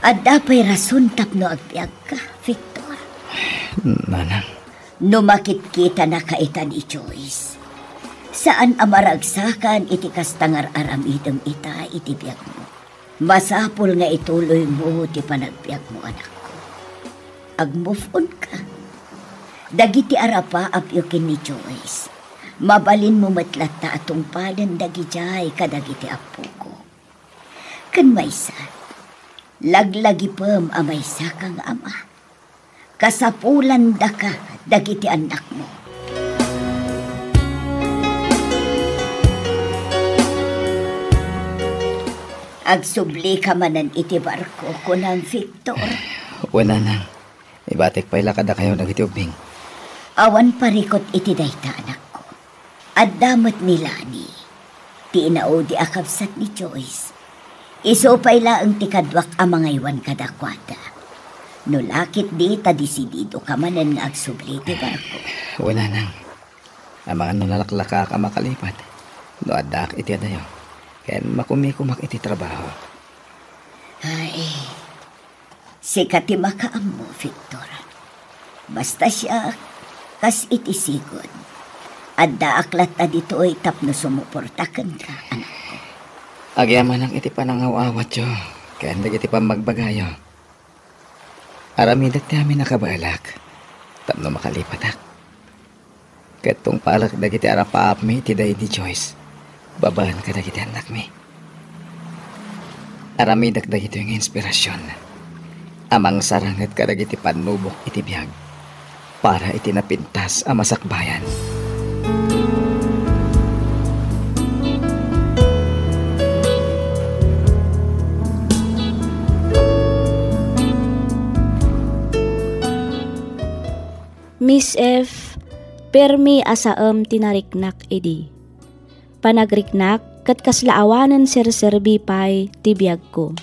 Adda pay rason tapno agbiagka, Victor. Nanang. No makitkitanaka ita ni Joyce, saan a maragsakan iti kasta nga ar-aramidem ita iti biagmo. Masapul nga ituloymo ti panagbiagmo, anakko. Ag-move on ka. Dagiti arapaapyo ken ni Joyce, mabalinmo met latta a tungpalen dagidiay kadagiti appoko. Ken maysa, laglagipem a maysaka nga ama. Kasapulandaka dagiti annakmo. Agsublika manen iti barko, kunam, Victor. Wen, Nanang. Ibatek pay la kadakayo dagiti ubbing. Awan parikut iti dayta, anakko. Adda met ni Lani, ti inaudi a kabsat ni Joyce. Isu pay laeng ti kaduak a mangaywan kadakuada. No la ketdi ta desididoka manen nga agsubli ti barko. Wen, Nanang. Amangan no nalaklakaak a makalipat no addaak iti adayo, ken makumikumak iti trabaho. Ay, sika ti makaammo, Victor. Basta siak, kas iti sigud, addaak latta ditoy tapno sumuporta kenka, anakko. Agyamanak iti panangaw-awatyo ken dagiti pammagbagayo. Aramidek ti amin a kabaelak tapno makalipatak. Ket tungpalek dagiti arapaapmi iti daydi Joyce babaen kadagiti annakmi. Aramidek dagitoy nga inspirasyon a mangsaranget kadagiti pannubok iti biag para iti napintas a masakbayan. Miss F, permi a saem ti nariknak idi. Panagriknak ket kasla awanen serserbi pay ti biagko.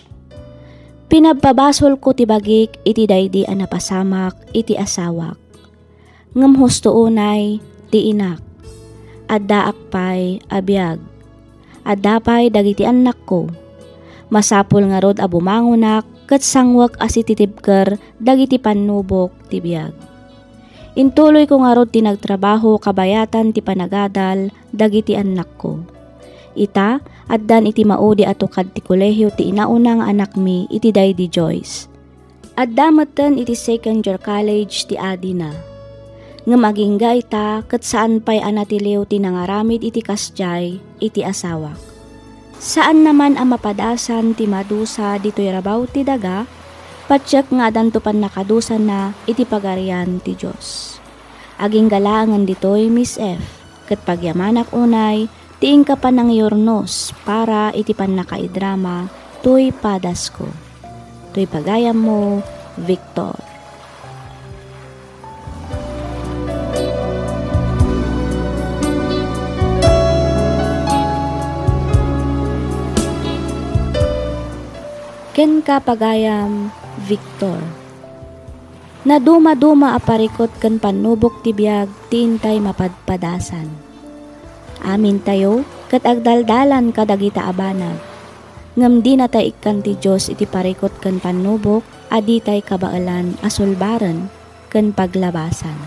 Pinabpabasolko ti bagik iti daydi a napasamak iti asawak. Ngem husto unay ti inak. Addaak pay a biag. Adda pay dagiti annakko. Masapul ngarud a bumangonak ket sanguek a sititibker dagiti pannubok ti biag. Intuloyko ngarud ti nagtrabaho kabayatan ti panagadal dagiti annakko. Ita, addan iti maudi a tukad ti kolehio ti inauna nga anakmi iti daydi Joyce. Adda metten iti second year college ti adina. Ngem agingga ita ket saan pay a natiliw ti nangaramid iti kasdiay iti asawak. Saanna man a mapadasan ti madusa ditoy rabaw ti daga, patiek nga adanto pannakadusana iti Pagarian ti Dios. Agingga laengen ditoy, Miss F, ket pagyamanak unay ti inka panangiyurnos para iti pannakaidrama toy padasko. Toy pagayammo, Victor. Kenka, pagayam, Victor. Nadumaduma a parikut ken pannubok ti biag ti intay mapadpadasan. Amintayo ket agdaldalan kadagita a banag. Ngem dinatay ikkan ti Dios iti parikut ken pannubok a ditay kabaelan a sulbaren ken paglabasan.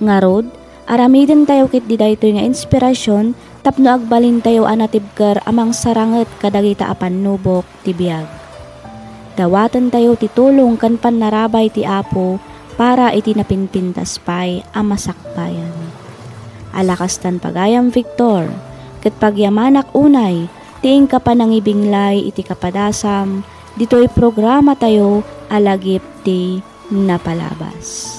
Ngarud, aramidentayo ketdi daytoy nga inspirasyon tapno agbalintayo a natibker a mangsaranget kadagita a pannubok ti biag. Dawatentayo ti tulong ken pannarabay ti Apo para iti napinpintas pay a masakbayan. Ala kastan pagayam Victor, ket pagyamanak unay ti inka panangibinglay iti kapadasam ditoy programatayo a Lagip ti Napalabas.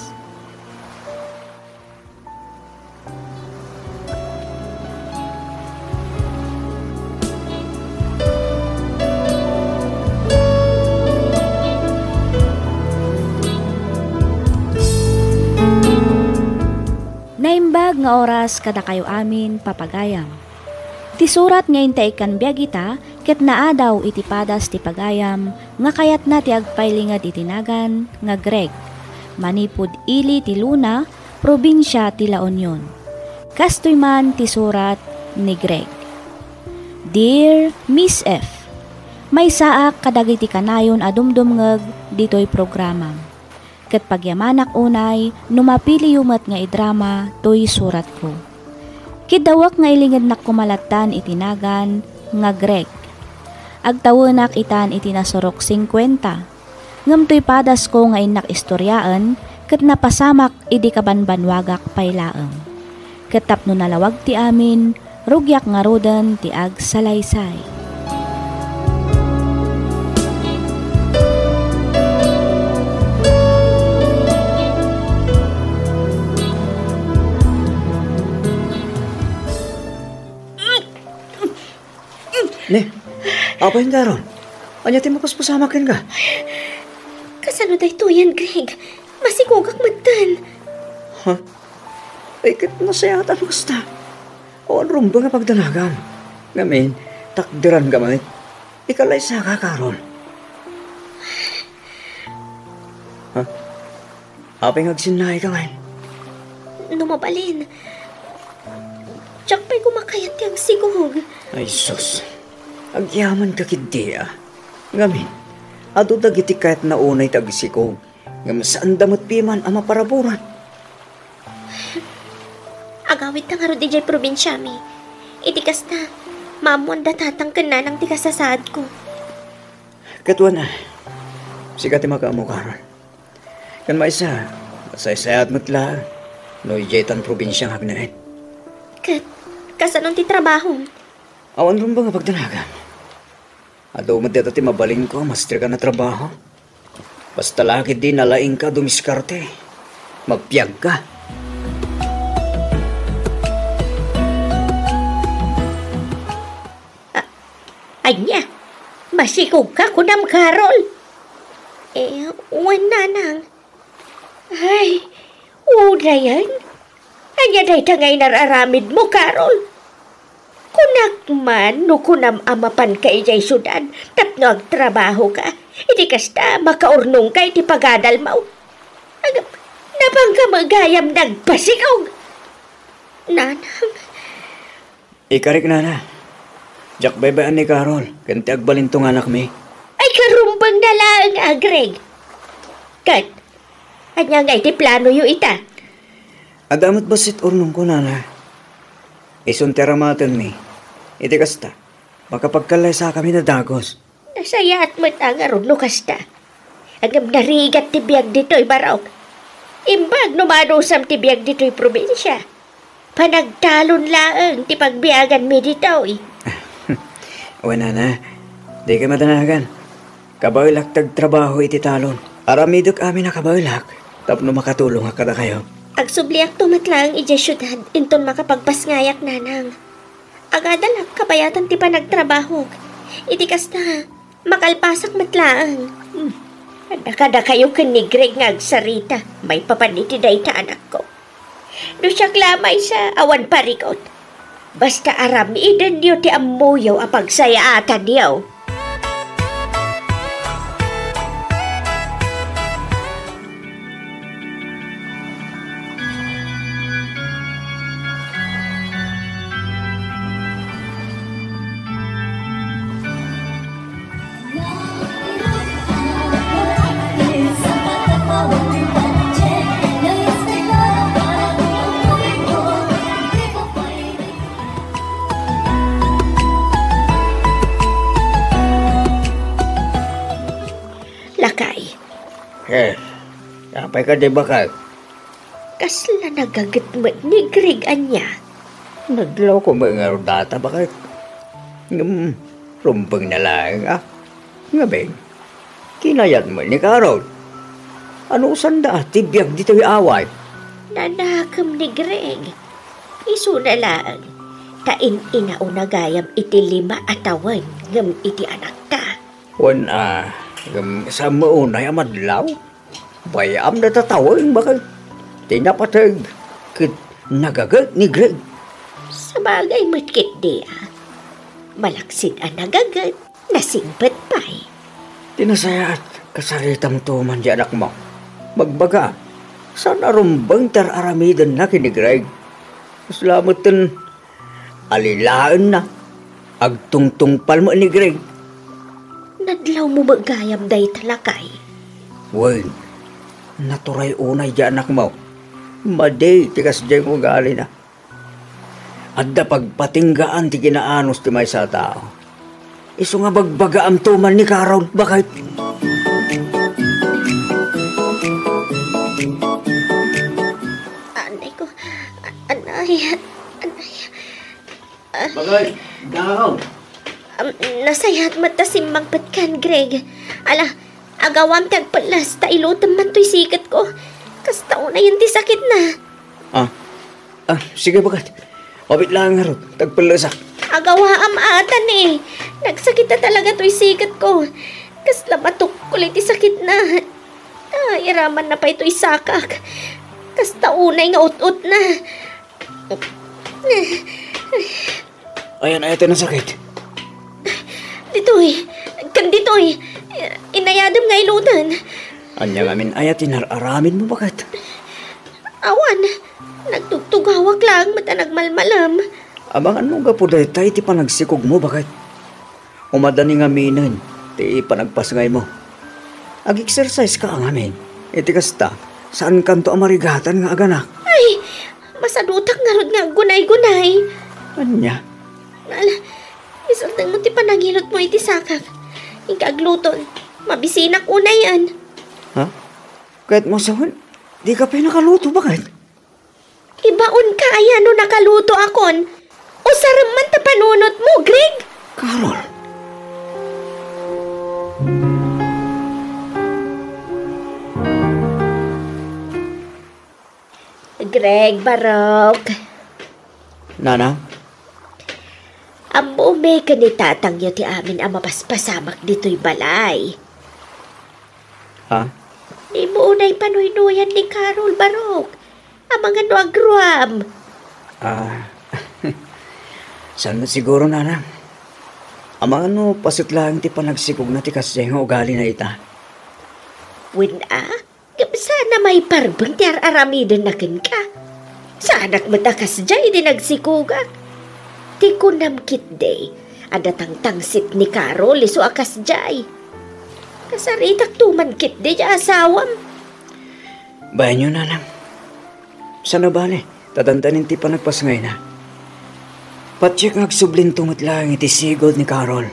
Naimbag nga oras kadakayo amin, papagayam. Ti surat nga intaikkan biag ita ket naadaw iti padas ti pagayam nga kayatna ti agpailinged iti nagan nga Greg, manipud ili ti Luna, probinsia ti La Union. Kastoy man ti surat ni Greg. Dear Miss F, maysaak kadagiti kanayon a dumdumngeg ditoy programam. Ket pagyamanak unay no mapiliyo met nga idrama toy suratko. Kiddawek nga ilingednak koma lattan iti nagan nga Greg. Agtawenak itan iti nasurok singkuenta. Ngem toy padasko nga innak istoriaen ket napasamak idi kabanbanwagak pay laeng. Ket tapno nalawag ti amin, rugiak ngaruden ti agsalaysay. Ne, apay nga aron? Ania ti mapuspusamak kenka? Kasano daytoyen, Greg? Masikogak metten. Ha? Ay, ket nasayaat a no kasta. Awan rumbeng a pagdanagam. Ngamin, takderanka met. Ikalaysaka, Carol. Ha? Apay nga agsinnaika ngay? No mabalin, diak pay koma kayat ti agsikog. Ay, sus. Agyamankak ketdi, a. Ngamin, adu dagiti kayatna unay ti agsikog. Ngem saanda met piman a maparaburan. Agawidta ngarud idiay probinsiami. Iti kasta, maammoanda tatang ken nanang ti kasasaadko. Ket wen, sika ti makaammo, Carol. Ken maysa, masaysayaat met la no idiay tan probinsia nga agnaed. Ket, kasano ti trabahom? Awan rumbeng a pagdanagam. Adu met dayta ti mabalinko a masterka a trabaho. Basta la ketdi nalaingka a dumiskarte. Magbiagka. A-, ania? Masikogka kunam, Carol? Eh, wen, nanang. Ay, unayen? Ania dayta nga inar-aramidmo, Carol? Kunak man no kunam a mapanka idiay siudad tapno agtrabahoka. Iti kasta, makaurnongka iti pagadalmo. Ag-, napanka met gayam nagpasikog. Nanang. Ikarik, nana. Diak baybay-an ni Carol ken ti agbalinto nga anakmi. Ay, karumbengna laeng, a, Greg. Ket, ania ngay ti planoyo ita? Adda met bassit urnongko, nana. Isun ti aramatenmi. Iti kasta, makapagkallaysakami a dagus. Nasayaat met a ngarud no kasta. Ngem narigat ti biag ditoy barok. Imbag no madusam ti biag ditoy probinsia. Panagtalon laeng ti pagbiaganmi ditoy. Wen, nana, dika madanagan. Kabaelak ti agtrabaho iti talon. Aramidek amin a kabaelak tapno makatulongak kadakayo. Agsubliakto met laeng idiay siudad inton makapagpasngayak, nanang. Agadalak kabayatan ti panagtrabahok. Iti kasta, makalpasak met laeng. Hmm. Adda kadakayo ken ni Greg nga agsarita maipapan iti dayta anakko. No siak la maysa, awan parikut. Basta aramidenyo ti ammoyo a pagsayaatanyo. pay kadi, baket? Kasla nagaget met ni Greg ania? Nadlawko met ngarud dayta, baket. Ngem, rumbengna laeng a. Ngamin, kinayat met ni Carol. Anusanda ti biag ditoy away? Nanakem ni Greg. Isuna laeng, ta in-inaona gayam iti lima a tawen ngem iti anakta. Wen a, ngem saan met unay a madlaw? Bay-am dayta tawen, baket. Ti napateg ket nagaget ni Greg. Sabagay met ketdi a. Malaksid a nagaget, nasingpet pay. Ti nasayaat, kasaritamto man ti anakmo. Bagbaga, saan a rumbeng ti ar-aramidenna ken ni Greg. Kasla met ten alilaenna, agtungtungpal met ni Greg. Nadlawmo met gayam dayta, lakay? Wen, naturay unay ti anakmo. Madi ti kasdiay nga ugalina. Adda pagpatinggaan ti kinaanus ti maysa a tao. Isu nga bagbagaamto man ni Carol, baket. Anay ko, a-, anay, anay. Ah. Bagay, dakaw. Am, nasayaat met ta simmangpetkan, Greg. Ala, agawam ti agpellas ta ilutem man toy siketko. Kasta unayen ti sakitna. Ah. Ah, sige, baket. Pabit lang ngarud, tagpellesak. Agawaam atan eh. Nagsakit a talaga toy siketko. Kasla matukkol iti sakitna. Ah, iramanna pay toy sakak. Kasta unay nga ut-utna. Ayan, aya ti nasakit. Ditoy, ken ditoy, inayadem nga iluten. Ania ngamin aya ti nar-aramidmo, baket? Awan, nagtugtugawak laeng met a nagmalmalem. Amangan no gapu dayta iti panagsikogmo, baket? Umadani ngaminen ti panagpasngaymo. Ag-exercise ka ngamin. Iti kasta, saankanto a marigatan nga aganak. Ay, masadutak ngarud nga aggunay-gunay. Ania? Ala, isardengmo ti panangilutmo iti sakak. Inka agluton, mabisinak unayen. Ha? Kayatmo a sawen, dika pay nakaluto, baket? Ibaonka aya no nakalutoakon? Usarem man ta panunotmo, Greg! Carol! Greg, Barok. Nanang? Ammom ken ni tatangyo ti amin a mapaspasamak ditoy balay. Ha? Dimo unay panuynuyan ni Carol, Barok. Amangan no agruam. Ah, saan met siguro, Nanang? Amangan no paset laeng ti panagsikogna ti kasdiay nga ugalina ita. Wen a, ngem saan a maiparbeng ti ar-aramidenna kenka. Saanak met a kasdiay ti nagsikogak. Ti kunam ketdi, adda tangtangsit ni Carol isu a kasdiay. Kasaritakto man ketdi ti asawam. Bayanyo, Nanang. Saan a bale, ta dandanin ti panagpasngayna. Patiek nga agsublinto met laeng iti sigud ni Carol.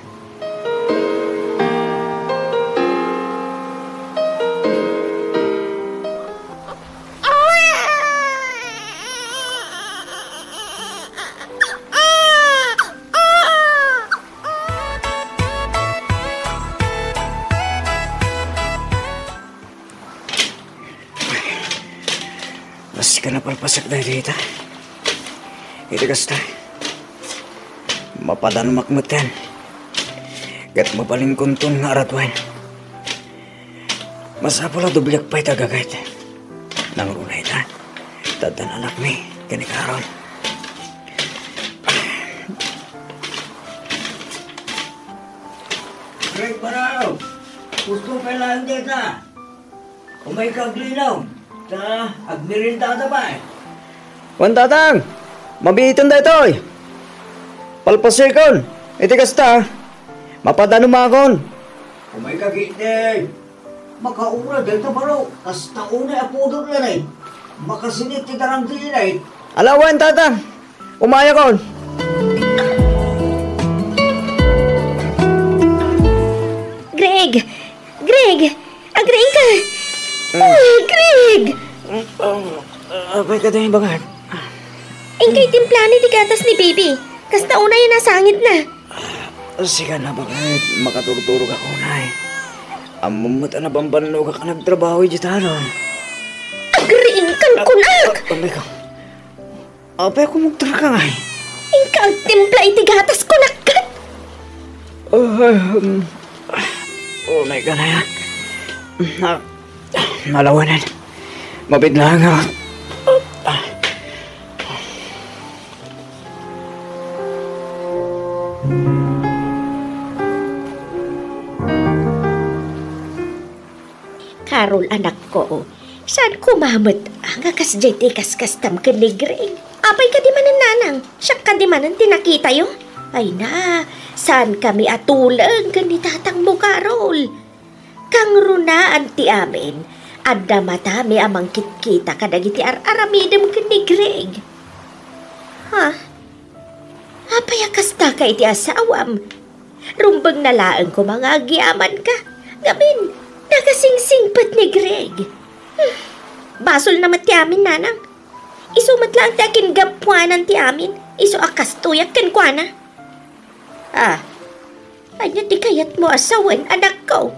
Maski napalpasak dayta. Iti kasta, mapadanumak metten. Ket mabalinkonton nga aratuen. Masapul a dobliak pay ti agaget. Nangruna ita, ta addan anakmi ken ni Carol. Greg Barao, gusto pay laeng dayta. Umayka aglinaw, ta agmeriendada pay. Wen, Tatang, mabiitan daytoy. Palpasekon, iti kasta, mapadanumakon. Umayka ketdi. Makaura dayta baro, kasta unay a pudot laeng. Makasinit ti darang ti init. Ala wen, Tatang. Umayakon. Greg! Greg! Agriingka! Mm. Ah, Greg! Kadi, baket. Inkay timplani ti gatas ni Bibi. Kasta unay a nasangitna. Sika na, baket, makaturturog ako, nay. Ammom met a nabambannogak a nagtrabaho idiay talon. Agriingkan kunak! Ah, ammay ka. Apay a kumugtarka ngay? Inka agtimpla iti gatas kunak ket. Ah, um, unay ka na ya. Na, nalawanan. Mabidlaang nga. Carol, anakko, saan koma met nga kasdiay ti ikaskastam ken ni Greg? Apay kadi manen, nanang? Siak kadi manen ti nakitayo? Ay na, saan kami a tuleng ken ni tatangmo, Carol? Kangrunaan ti amin, adda matami a mangkitkita kadagiti ar-aramidem ken ni Greg. Ha? Apay a kastaka iti asawam? Rumbengna laeng koma nga agyamanka. Ngamin, nakasingsingpet ni Greg. Hmm. Basolna met ti amin, nanang. Isu met laeng ti akingapuanan ti amin. Isu a kastoyak kenkuana. Ah, ania ti kayatmo a sawen, anakko?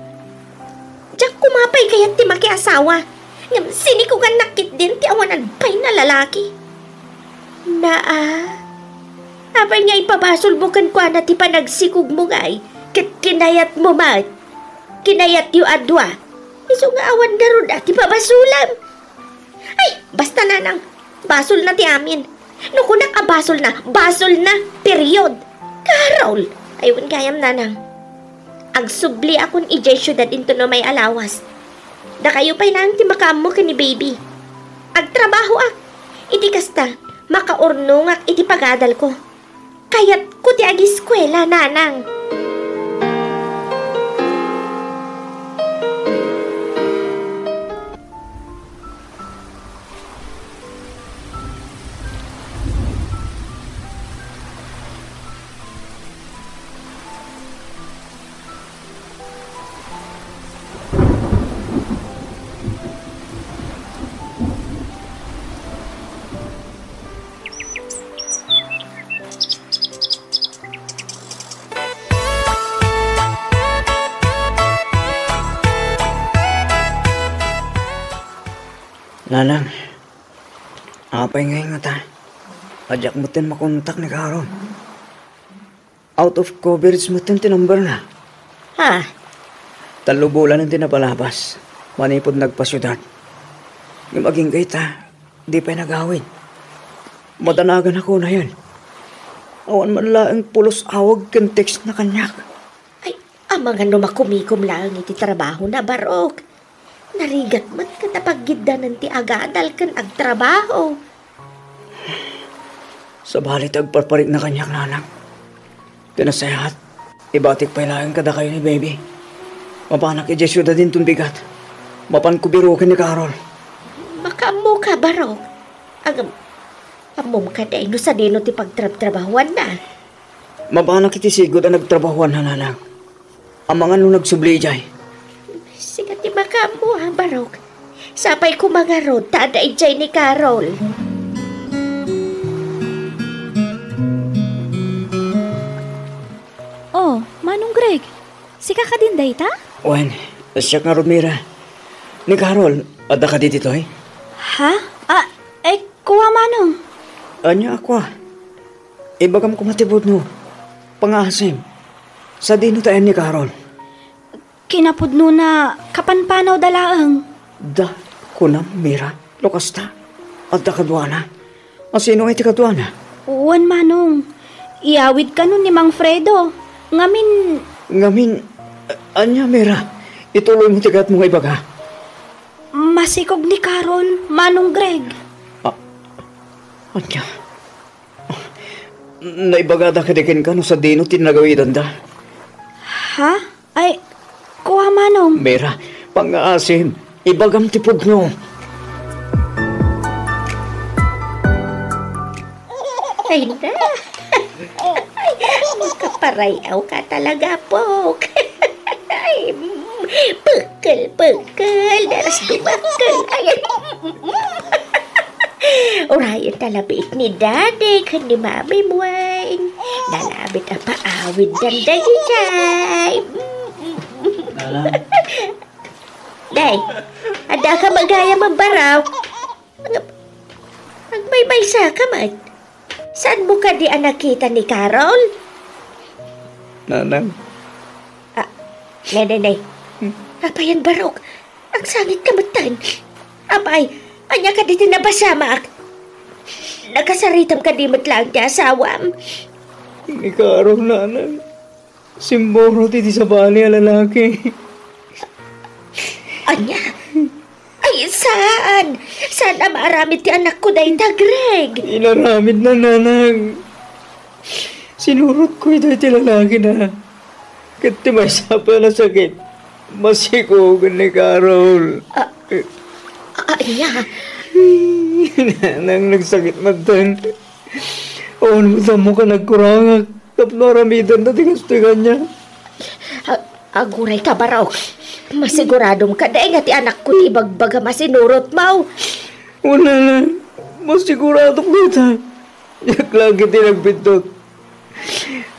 Diak koma pay kayat ti makiasawa. Ngem sinikugannak ketdin ti awanan pay a lalaki. Naa, apay nga ipabasolmo kenkuana ti panagsikogmo ngay, ket kinayatmo met? Kinayatyo a dua. Isu nga awan ngarud a ti pabasolam. Ay, basta, nanang, basolna ti amin. No kunak a basolna, basolna, period. Carol! Ay, wen gayam, nanang. Agsubliakon idiay siudad inton umay a lawas. Dakayo pay laeng ti makaammo ken ni baby. Agtrabahoak. Iti kasta, makaurnongak iti pagadalko. Kayatko ti agiskuela, nanang. Nanang, apay ngay ngata? Diak metten makontak ni Carol. Out of coverage metten ti number na. Ha? Tallo bulanen ti napalabas manipud nagpasiudad. Ngem agingga ita, di pay nagawid. Madanagan ako na yan. Awan man laeng pulos awag ken text na kaniak. Ay, amangan no makumikom laeng iti trabaho na, Barok. Narigat met ket apaggiddanan ti agadal ken agtrabaho. Sabali ti agparparikna kaniak, nanang. Ti nasayaat, ibatik pay laeng kadakayo ni baby. Mapanak idiay siudad inton bigat. Mapanko biroken ni Carol. Makaammoka, Barok. Agam, ammom kadi no sadino ti pagtrabtrabahuanna? Mapanak iti sigud a nagtrabahuanna, nanang. Amangan no nagsubli idiay. Sika ti makaammo, ha, Barok. Sapay koma ngarud ta adda idiay ni Carol. Oh, Manong Greg, sika kadin dayta? Wen, siak ngarud, Mira. Ni Carol, adda kadi ditoy? Ha? Ah, eh, kua, Manong. Ania a kua? Ibagam koma ti pudno. Pangaasim. Sadino ti ayan ni Carol? Kinapudnona, kapanpanawda laeng. Da, kunam, Mira, no kasta, adda kaduana. A sino ngay ti kaduana? Wen, Manong. Iyawid kano ni Mang Fredo. Ngamin. Ngamin, a-, ania, Mira? Ituloymo ti kayatmo nga ibaga. Masikog ni Carol, Manong Greg. Ah, ania? Naibagada kadi kenka no sadino ti nagawidanda? Ha? Ay, kua, Manong. Mira, pangaasim, ibagam ti pudno. Ay, na. Ay, kaparay-aw ka talaga, Pok. Ay, mm, pekkel, pekkel, daras dumakkel. Ay, ay. Uray ta labiit ni Daddy ken ni Mami Mueng. Nalabit a paawiddan dagitay. Nanang. Day, adda ka magayam a baro. Ag-, agmaymaysa ka met. Saanmo kadi a nakita ni Carol? Nanang. Ah, ne, ne, ne. Hmm. Apay a barok? Agsangit ka metten. Apay, ania kadi ti napasamak? Nakasaritam kadi met laeng ti asawam? Ni Carol, Nanang. Simmurot iti sabali a lalaki. Ania? Ay, saan? Saan a maaramid ti anakko dayta, Greg? Inaramidna, Nanang. Sinurotko iti lalakina. Ket ti maysa pay a nasakit, masikugen ni Carol. Ah, ah, ania? Nanang, nagsakit metten. Awan met ammok a nagkurangak tapno aramidenna ti kastoy kaniak. A-, aguray ka, barok. Masiguradom kadi nga ti anakko ti ibagbagam a sinurotmo? Wen, Nanang, masiguradok dayta. Diak la ketdi nagbiddut.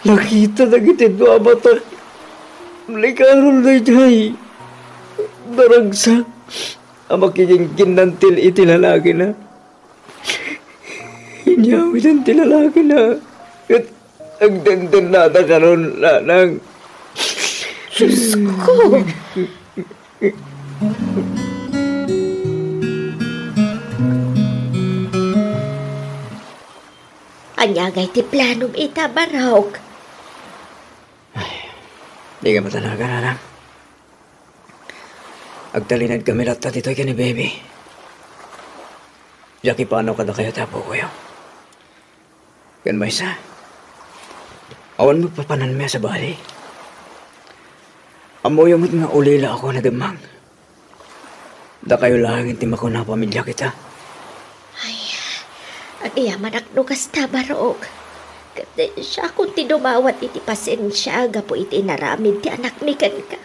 Nakita dagiti dua a matak ni Carol daydiay. Naragsak a makikinkinnantil iti lalakina. Inyawiden ti lalakina ket agdendennada karon, Nanang. Diosko! Ania ngay ti planom ita, barok? Ay, di ka matanagan, Nanang. Agtalinaed kami latta ditoy ken ni Baby. Diak ipanaw kadakayo ti apokoyo. Ken maysa, awan met papananmi a sabali. Ammoyo met nga ulila ako a nademmang. Dakayo laeng ti makuna a pamiliak ita. Ay, agyamanak no kasta, barok. Ket siakon ti dumawat iti pasensia gapu iti inaramid ti anakmi kenka.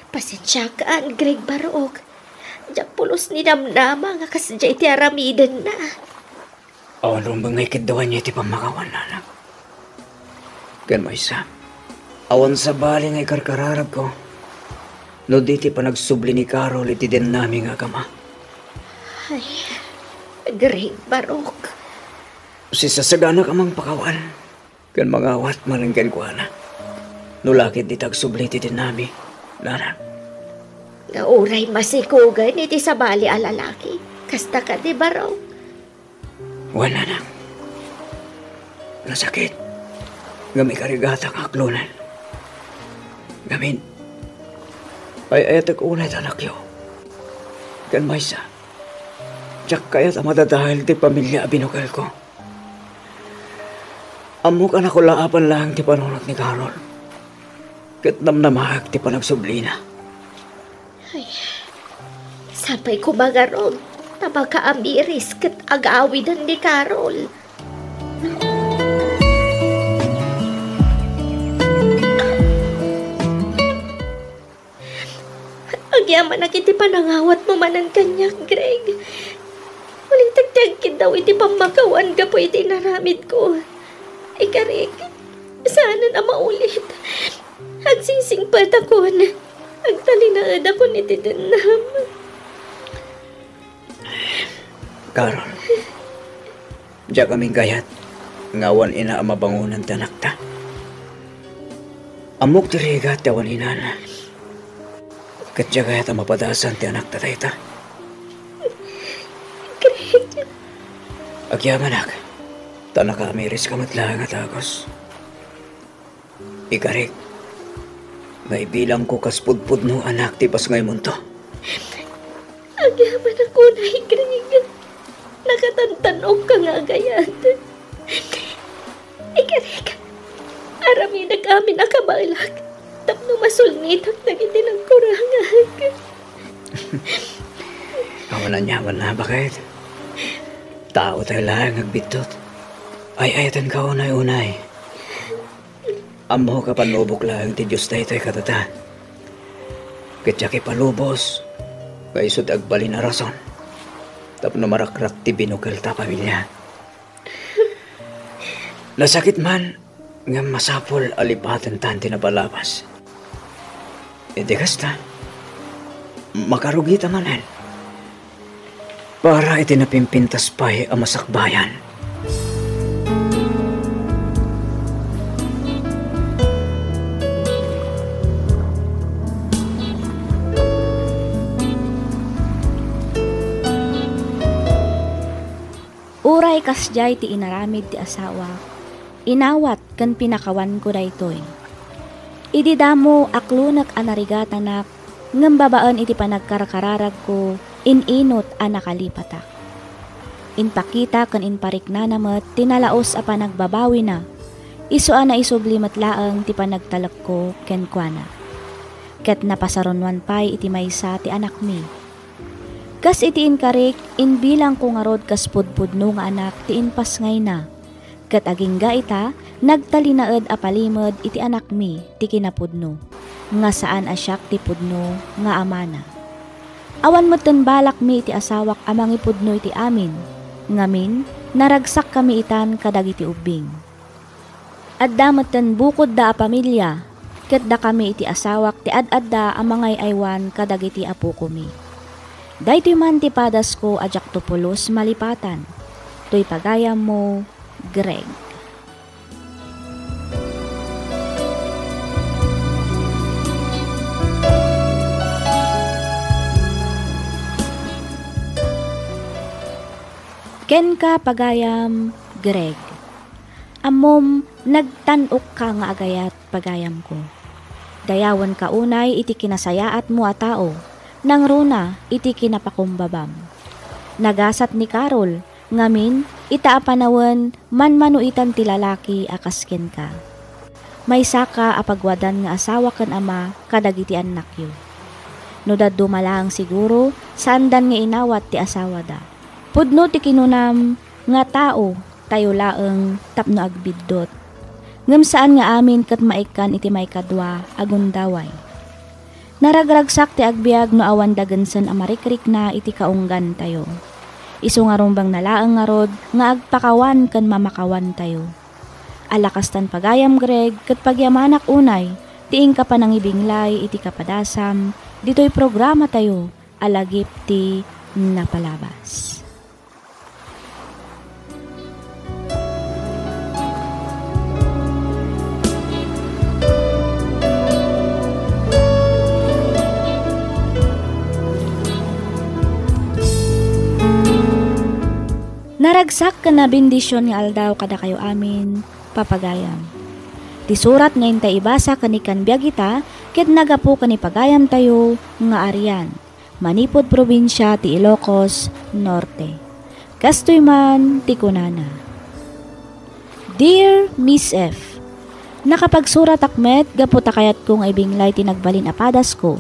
Pasensiakan, Greg, barok. Diak pulos ni namnama nga kasdiay ti aramidenna. Awan rumbeng nga ikeddawanyo iti pammakawan, Nanang. Ken maysa, awan sabali nga ikarkararagko no di ti panagsubli ni Carol iti dennami nga agama. Ay, Greg, barok. Sisasaganak a mangpakawan ken mangawat manen kenkuana. No la ketdi ti agsubli iti dennami, Nanang. Nga uray masikugen iti sabali a lalaki, kasta kadi, barok? Wen, Nanang. Nasakit. Ngem ikarigatak nga aklonen. Ngamin, ay-ayatek unay ti anakyo. Ken maysa, diak kayat a madadael ti pamilia a binukelko. Ammok a nakulaapan laeng ti panunot ni Carol. Ket namnamaek ti panagsublina. Ay, sapay koma ngarud ta makaamiris ket agawidan ni Carol. Agyamanak iti panangawatmo manen kaniak, Greg. Ulitek ti agkiddaw iti pammakawan gapu iti inaramidko. Ikarik, saanen a maulit. Agsisingpetakon. Agtalinaedakon iti dennam. Carol, diak amin kayat nga awan ina a mabangonan ti anakta. Ammok ti rigat ti awan inana. Ket diak kayat a mapadasan ti anakta dayta. Greg. Agyamanak, ta nakaamiriska met laeng a dagus. Ikarik, nga ibilangko kas pudpudno a anak ti pasngaymonto. Agyamanak unay, Greg. Nakatantan-okka nga agayat. Ikarik, aramidek amin a kabaelak tapno masulnitak dagiti nagkurangak. Awan aniamanna, baket. Taotayo laeng nga agbiddut. Ay-ayatenka unay-unay. Ammok a pannubok laeng ti Dios daytoy kadata. Ket diak ipalubos nga isu ti agbalin a rason. tapno marakrak ti binukel ta pamilia. Nasakit man, ngem masapul a lipatentan ti napalabas. Iti kasta, makarugita manen para iti napimpintas pay a masakbayan. Uray kasdiay ti inaramid ti asawak, inawat ken pinakawanko daytoy. Idi damo, aklonek a narigatanak, ngem babaen iti panagkarkararagko, in-inut a nakalipatak. Impakita ken inpariknana met ti nalaus a panagbabawina, isu a naisubli met laeng ti panagtalekko kenkuana. Ket napasarunoan pay iti maysa ti anakmi. Kas iti inkarik, imbilangko ngarud kas pudpudno nga anak ti impasngayna. Ket agingga ita, nagtalinaed a palimed iti anakmi ti kinapudno, nga saan a siak ti pudno nga amana. Awan metten balakmi iti asawak a mangipudno iti amin, ngamin, naragsakkami itan kadagiti ubbing. Adda metten bukodda a pamilia, ket dakami iti asawak ti ad-adda a mangay-aywan kadagiti apokomi. Daytoy man ti padasko a diakto pulos malipatan. Toy pagayammo, Greg. Kenka, pagayam, Greg. Ammom, nagtan-okka nga agayat, pagayamko. Dayawenka unay iti kinasayaatmo a tao, nangruna iti kinapakumbabam. Nagasat ni Carol, ngamin, ita a panawen, manmano itan ti lalaki a kas kenka. Maysaka a pagwadan nga asawa ken ama kadagiti annakyo. No dadduma laeng siguro, saandan nga inawat ti asawada. Pudno ti kinunam nga tao tayo laeng tapno agbiddut. Ngem saan nga amin ket maikkan iti maikadua a gundaway. Naragragsak ti agbiag no awan dagensen a marikrikna iti kaunggantayo. Isu nga rumbeng na laeng ngarud nga agpakawan ken mamakawantayo. Ala kastan pagayam, Greg, ket pagyamanak unay ti inka panangibinglay iti kapadasam ditoy programatayo a Lagip ti Napalabas. Naragsak ken nabendision nga aldaw kadakayo amin, papagayam. Ti surat nga intay ibasa ken ikkan biag ita ket naggapu ken ni pagayamtayo nga Arian, manipud probinsia ti Ilocos Norte. Kastoy man ti kunana, Dear Miss F, nakapagsuratak met gapu ta kayatko nga ibinglay ti nagbalin a padasko.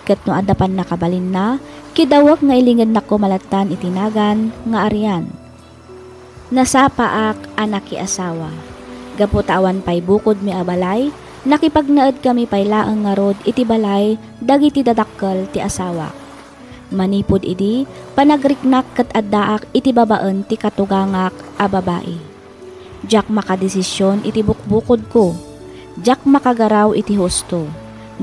Ket no adda pannakabalinna, kidawek nga ilingednakko malattan iti nagan nga Arian. Nasapaak a nakiasawa. Gapu ta awan pay bukodmi a balay, nakipagnaedkami pay laeng ngarud iti balay dagiti dadakkel ti asawak. Manipud idi, panagriknak ket addaak iti babaen ti katugangak a babai. Diak makadesisyon iti bukbukodko. Diak makagaraw iti husto.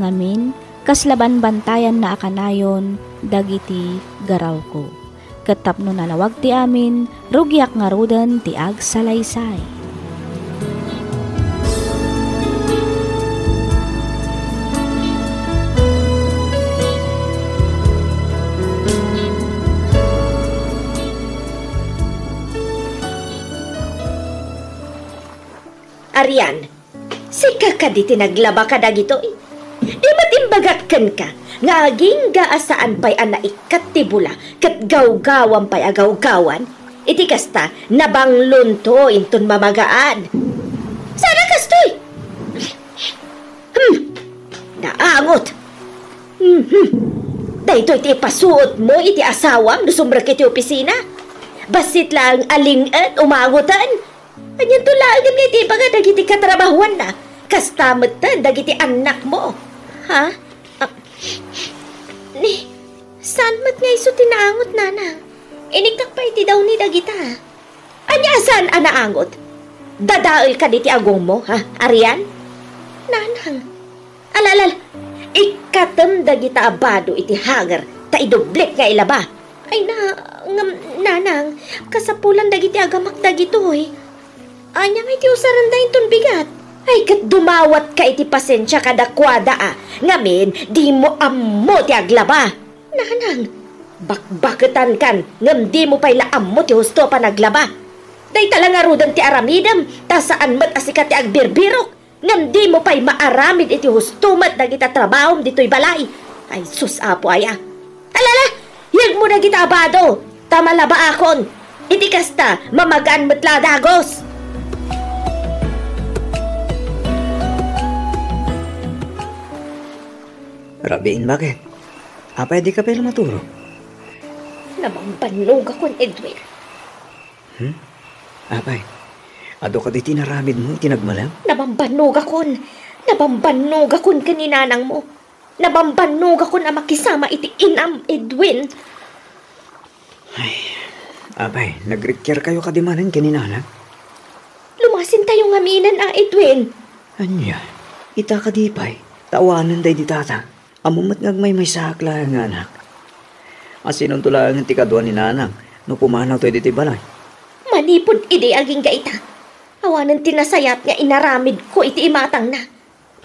Ngamin, kasla banbantayanna a kanayon dagiti garawko. Ket tapno nalawag ti amin, rugiak ngaruden ti agsalaysay. Arian, sika kadi ti naglaba kadagitoy? Di met imbagak kenka nga agingga a saan pay a naikkat ti bula ket gawgawam pay a gawgawan? Iti kasta, nabanglonto inton mamagaad. Saan a kastoy? Hmm, naangot. Mhm. Daytoy ti ipasuotmo iti asawam no sumrek iti opisina. Bassit laeng a ling-et, umangoten. Anianto laeng nga iti ibaga dagiti katrabahuanna? Kasta metten dagiti annakmo. Ha? Ah, ni, saan met nga isu ti naangot, nanang? Iniknak pay iti dawni dagita. Ania a saan a naangot? Dadael kadi ti agongmo, ha? Arian? Nanang. Ala, ala, ala. Ikkatem dagita a bado iti hanger ta idublik nga ilaba. Ay na, ngem, nanang, kasapulan dagiti agamak dagitoy. Ania ngay ti usarenda inton bigat? Ay, ket dumawatka iti pasensia kadakuada a, ngamin, dimo ammo ti aglaba. Nanang, bakbaketankan, ngem dimo pay la ammo ti husto a panaglaba. Dayta la ngaruden ti aramidem, ta saan met a sika ti agbirbirok, ngem dimo pay maaramid iti husto met dagita trabahom ditoy balay. Ay, sus, Apo aya. Alala, yegmo dagita a bado, ta malabaakon. Iti kasta, mamagaan met la a dagus. Rabiin, bakit? Apay, dika pay la maturog? Nabambannogakon, Edwin. Hmm? Apay, adu kadi ti inaramidmo iti nagmalem? Nabambannogakon. Nabambannogakon ken ni nanangmo. Nabambannogakon a makisama iti inam, Edwin. Ay, apay, nagrikiarkayo kadi manen ken ni nanang? Lumasentayo ngaminen a, Edwin. Ania? Ita kadi pay, ta awanen daydi tata. Ammom met nga agmaymaysaak laeng nga anak. Asinonto laengen ti kadua ni nanang no pumanawto ditoy balay? Manipud idi agingga ita, awanen ti nasayaat nga inaramidko iti imatangna.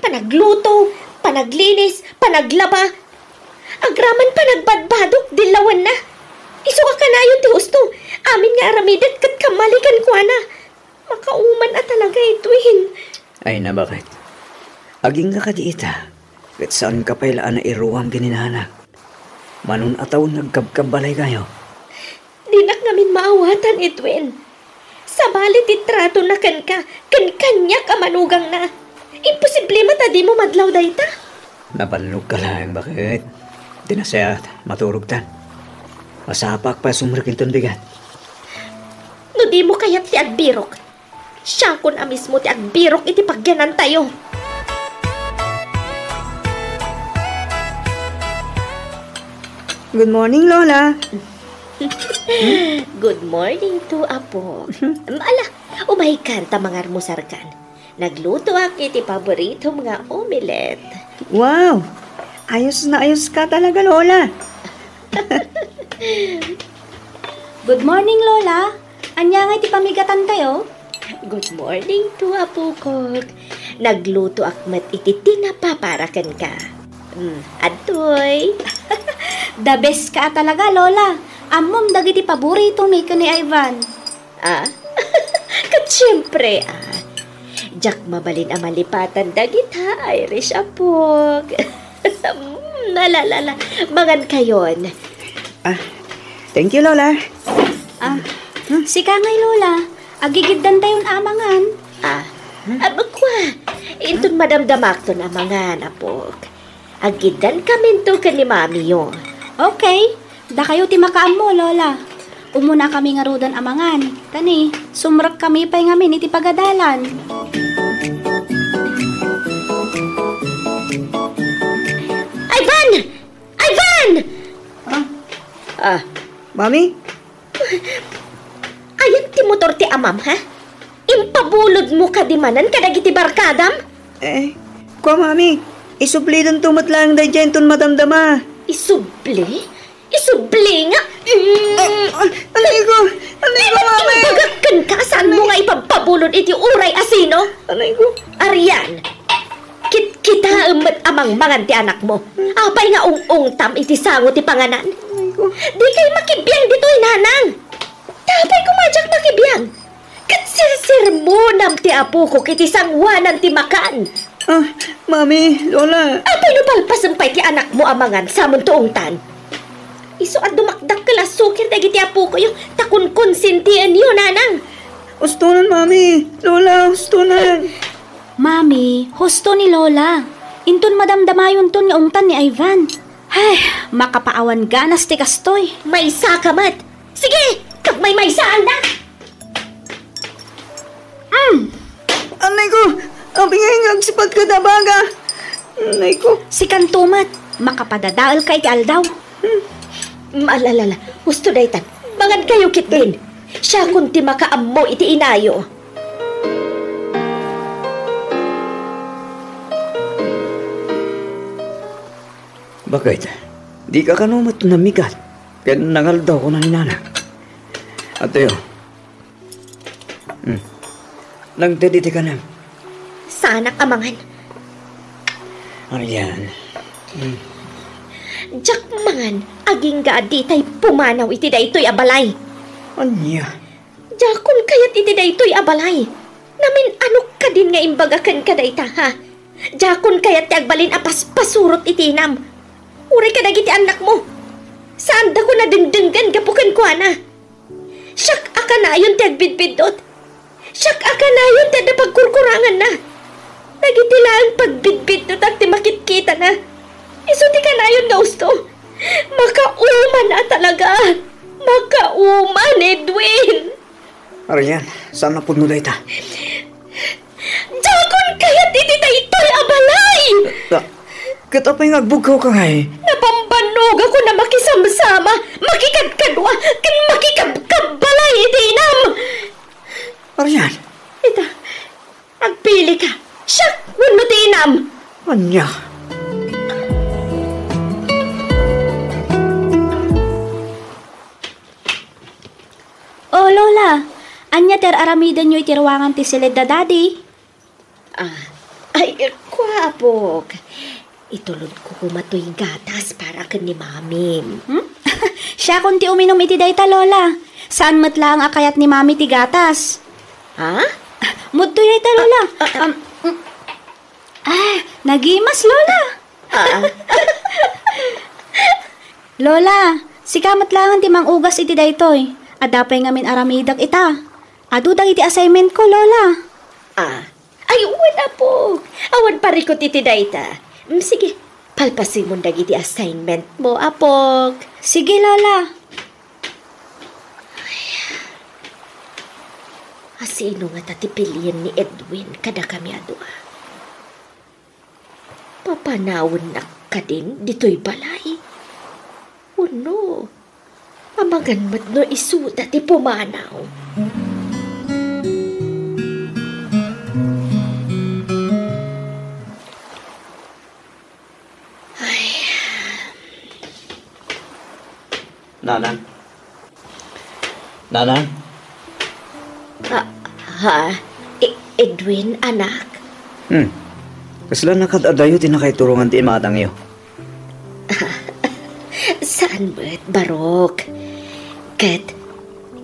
Panagluto, panaglinis, panaglaba. Agraman panagbadbadok, dillawenna. Isu a kanayon ti husto. Amin nga aramidek ket kammali kenkuana. Makauman a talaga, Edwin. Ay, nabaket. Agingga kadi ita, ket saanka pay la a nairuam ken ni nanang. Manon a tawen nga agkabkabbalaykayo. Dinak ngamin maawatan, Edwin. Sabali ti tratona kenka, ken kaniak a manugangna. Imposible met a dimo madlaw dayta. Nabannogka laeng, baket. Ti nasayaat, maturogtan. Masapaak pay a sumrek inton bigat. No dimo kayat ti agbirok, siakon a mismo ti agbirok iti pagyanantayo. Good morning, Lola. Good morning to, Apo. Ala, umaykan ta mangarmusarkan. Naglutoak iti paboritom nga omelette. Wow! Ayos na ayos ka talaga, Lola. Good morning, Lola. Ania ngay ti pamigatantayo? Good morning to, apokok. Naglutoak met iti tinapa para kenka. Mm, adtoy. The best ka a talaga, Lola. Ammom dagiti paboritomi ken ni Ivan. Ah? Ket siempre, ah. Diak mabalin a malipatan dagita, Irish apok. Mm, ala, ala, ala. Mangankayon. Ah, thank you, Lola. Ah, sika ngay, Lola. Agigiddantayon a mangan. Ah, ah, kua. Inton madamdamakton a mangan, apok. Agiddankaminto ken ni mamiyo. Okay. Dakayo ti makaammo, Lola. Umunakami ngaruden a mangan. Tani, sumrekkami pay ngamin iti pagadalan. Ivan! Ivan! Ah? Ah. Mami? Ayan ti motor ti amam, ha? Impabulodmo kadi manen kadagiti barkadam? Eh, kua, Mami, isublidanto met laeng daydiay inton madamdama. Isubli? Isubli nga? Mm. Ah, ah, anay ko! Anay ko, Mami! Imbagak kenka, saanmo nga ipagpabulod iti uray asino? Anay ko! Arian, kitkitaem met a mangmangan ti anakmo. Apay nga ung-ungtam iti sango ti panganan? Anay ko! Dikay makibiang ditoy, nanang! Apay koma diak makibiang? Ket sirsermonam ti apokok iti sangoanan ti makan. Ah, Mami, Lola. Apay no palpasen pay ti anakmo a mangan, samonto ungtan? Isu a dumakdakkel a sukir dagiti apokoyo, ta konkonsintienyo, nanang. Hustonan, Mami. Lola, hustonan. Mami, husto ni Lola. Inton madamdamayonton nga ungtan ni Ivan. Ay, makapaawan ganas ti kastoy. Maysaka met. Sige, kagmaymaysaanda! Mm. Anay ko! Apay nga agsipat ka ta baga? Anay ko! Sikanto met, makapadadaelka iti aldaw. Mm, ala, ala, ala. Husto daytan. Kan kayo ketdin, siakon ti makaammo iti inayo. Bakit? Di ka kano met namigat? Ken nangaldaw ko nang inana. Atoyo. Hmm. Nagdadi ti kanem. Saanak a mangan. Arian. Hmm. Diak mangan, agingga a ditay pumanaw iti daytoy a balay. Ania? Diakon kayat iti daytoy a balay. Namin-anok kadin nga imbaga kenka dayta, ha? Diakon kayat ti agbalin a paspasurot iti inam. Uray kadagiti annakmo. Saandakon a dengdenggen gapu kenkuana. Siak a kanayon ti agbidbiddut. Siak a kanayon ti adda pagkurkuranganna. Dagiti laeng pagbidbiddutak ti makitkitana. Isu ti kanayon nga usto. Makauman a talaga. Makauman, Edwin. Arian, saan a pudno dayta? Diakon kayat iti daytoy a balay! Ah, ket apay nga agbugkawka ngay? Napambannogakon a makisamsama, makikadkadua, ken makikabkabbalay iti inam! Arian? Ita, agpilika. Siak wenno ti inam? Ania? O, Lola, ania ti ar-aramidenyo iti ruangan ti siled da Daddy? Ah, ay, kua, apok. Itulodko koma toy gatas para ken ni Mamim. Hmm? Siakon ti uminum iti dayta, Lola. Saan met laeng a kayat ni Mami ti gatas. Ha? Mudto dayta, Lola. Ah, ah, ah. Um, mm. Ah, nagimas, Lola. Ah. Lola, sika met laeng ti mangugas iti daytoy. Adda pay ngamin aramidek ita. Adu dagiti assignment ko, Lola. Ah, ay, wen, apok. Awan parikut iti dayta. Mm, sige, palpasimon dagiti assignment mo, apok. Sige, Lola. Ay, asino ngata ti pilien ni Edwin kadakami a dua? Papanawennak kadin ditoy balay? Wenno, amangan met no isuda ti pumanaw? Ay. Nanang. Nanang? Ah, ha? E-, Edwin, anak? Hmm. Kasla nakad-adayo ti nakaiturongan ti imatangyo? Saan met, Barok. Ket,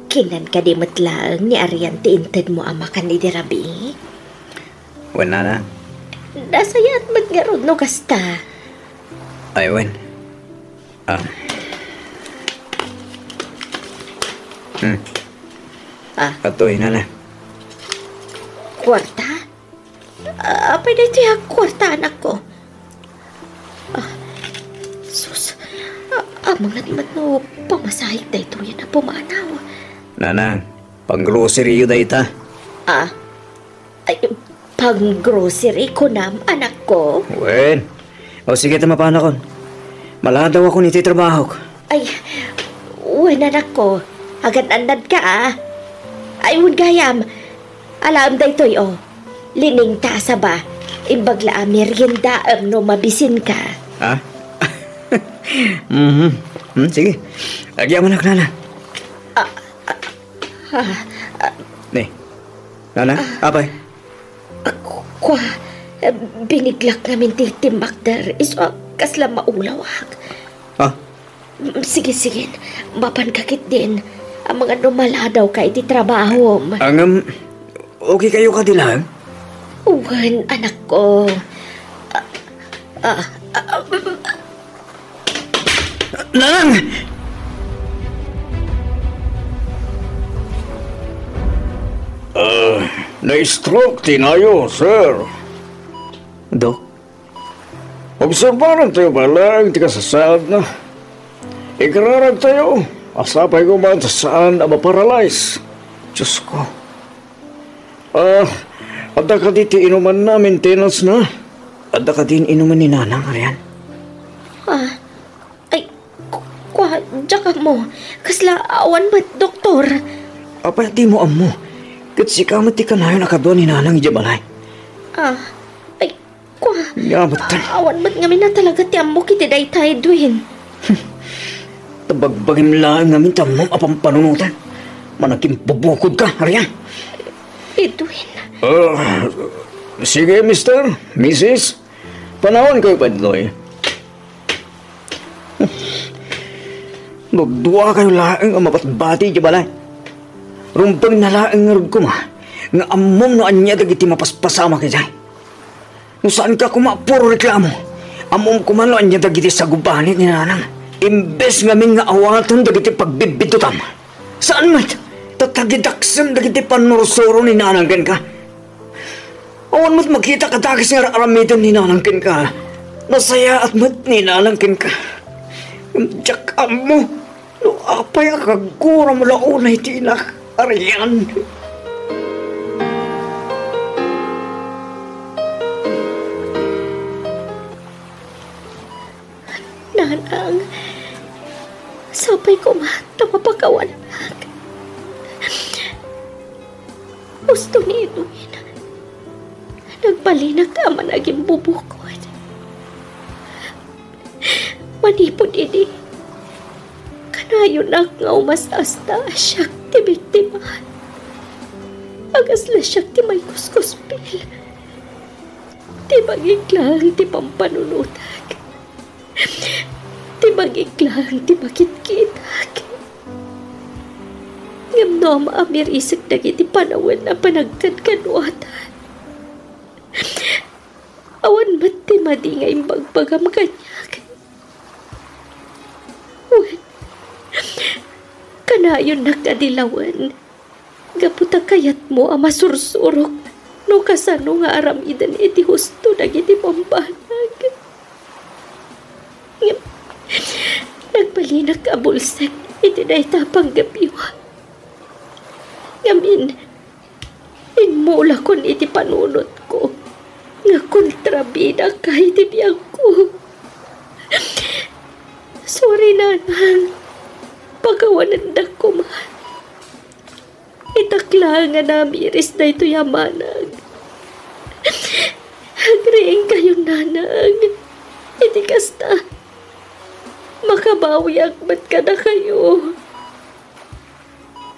kinan kadi met laeng ni Arian ti intedmo a makan idi rabii? Wen, Nanang. Nasayaat met ngarud no kasta. Ay, wen. Ah. Hmm. Ah. Atoy, Nanang. Kuarta? Ah, apay daytoy a kuarta, anakko? Ah, sus. Ah, amangan met no pamasahek daytoyen a pumanaw. Nanang, pang-grocery-yo dayta. Ah? Ay, pang-grocery kunam, anakko? Wen. O, sige, ta mapanakon. Maladawakon iti trabahok. Ay, wen, anakko. Agan-annadka, a. Ay, wen gayam. Alaem daytoy, o. Liningta a saba. Imbag la a meriendaem no mabisinka. Ha? Mhm. Hmm, sige. Agyamanak, Nanang. Ah, ah, ah, ah. Ne. Nanang, apay? Ak-, kua, eh, biniglak ngamin ti timmakder, isu a kasla maulawak. Ah? Mm, sige, sige. Mapanka ketdin. Amangan no maladawka iti trabahom. Ngem, okay kayo kadi laeng? Wen, anakko. Ah, ah, ah, ah, Nanang! Ah, na-stroke ti inayo, sir. Dok? Obserbaran tayo pa lang ti kasasaadna. Ikararag tayo, a sapay koma ta saan a maparalyze. Diyos ko. Ah, adda kadi ti inumanna, maintenance na? Adda kadi inuman ni Nanang, Arian? Ah, ay, ku-, kua, diak ammo. Kas la, awan met doktor. Apay a dimo ammo? Ket sika met ti kanayon a kadua ni Nanang idiay balay. Ah, ay, kua. Nga met. Awan met ngamin a talaga ti ammok iti dayta, Edwin. Ta bagbagim laeng ngamin ti ammom a pampanunotan. Managimbubukod ka, Arian. Edwin. Ah, sige, Mister, Missus. Panawankayo pay ditoy. No duakayo laeng a mabatbati idiay balay, rumbengna laeng ngarud koma nga ammom no ania dagiti mapaspasamak idiay. No saanka koma a puro reklamo, ammom koma no ania dagiti sagubanit ni Nanang. Imbes ngamin nga awaten dagiti pagbibbidutam, saan met, ta tagidaksem dagiti pannursuro ni Nanang kenka. Awan met makita a dakes nga ar-aramiden ni Nanang kenka. Nasayaat met ni Nanang kenka. Ngem diak ammo no apay a kaguramo la unay ti inak, Arian. Nanang, sapay koma ta mapakawanak. Husto ni Edwin, nagbalinak a managimbubukod. Manipud idi, kanayonak nga umas-asta a siak ti biktima. A kasla siak ti maikuskuspil. Ti bagik laeng ti pampanunotak. Ti bagik laeng ti makitkitak. Ngem no am-amirisek dagiti panawen a panagkadkaduatan, awan met ti madi nga imbagbagam kaniak. Wen, kanayonnak a dilawen. Gapu ta kayatmo a masursurok no kasano nga aramiden iti husto dagiti bambanag. Ngem nagbalinak a bulsek iti dayta a panggapiw. Ngamin, immulakon iti panunotko nga kontrabidaka iti biagko. Sorry, Nanang. Pakawanendak koma. Itak laeng a namiris daytoy a manag. Agriingkayon, Nanang. Iti kasta, makabawiak met kadakayo.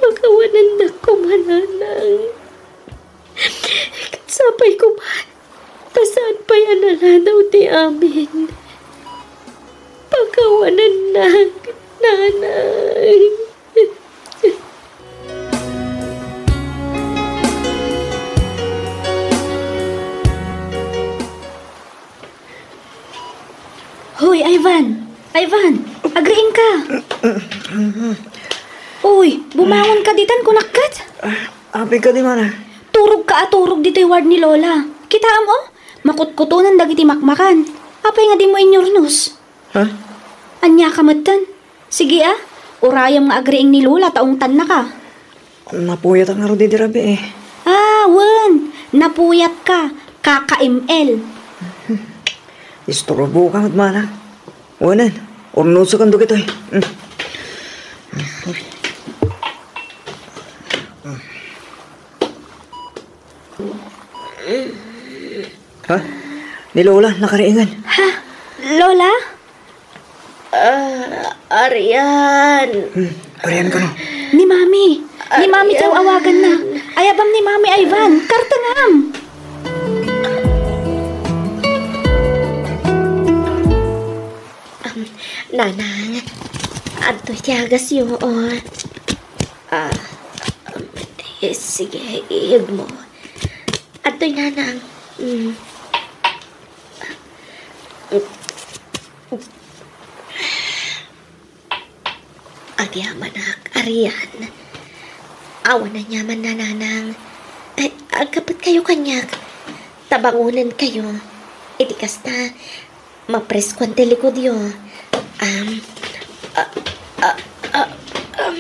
Pakawanendak koma, Nanang. Ket sapay koma ta saan pay a naladaw ti amin. Pakawanennak, Nanang. Hoy, Ivan! Ivan! Agriingka! Uy, bumangon ka ditan, kunak ket? Ah, apay kadi, mana? Turog ka a turog ditoy ward ni Lola. Kitaem, o? Makutkutonen dagiti makmakan. Apay nga dimo inyurnos? Ha? Ania ka metten? Sige, a. Urayem nga agriing ni Lola ta ungtannaka. Napuyatak ngarud idi rabii, e. Ah, wen. Napuyatka. Kaka-M L. Isturboka met, mana. Wenen, urnosekon dagitoy. Mm. Ha? Ni Lola, nakariingan. Ha? Lola? Ah, Arian. Hmm, Arian kano? Ni Mami. Ni Mami ti Arian. Aw-awaganna. Ayabam ni Mami, Ivan. Kartengam. Um, Nanang, adtoy ti agasyo, o. Ah, um, eh, sige, iyegmo. Adtoy, Nanang. Mm. Agyamanak, Arian. Awan aniamanna, Nanang. Ay, agkapetkayo kaniak. Ta bangonenkayo. Iti kasta, mapreskuan ti likudyo. Am, a, a, a, am.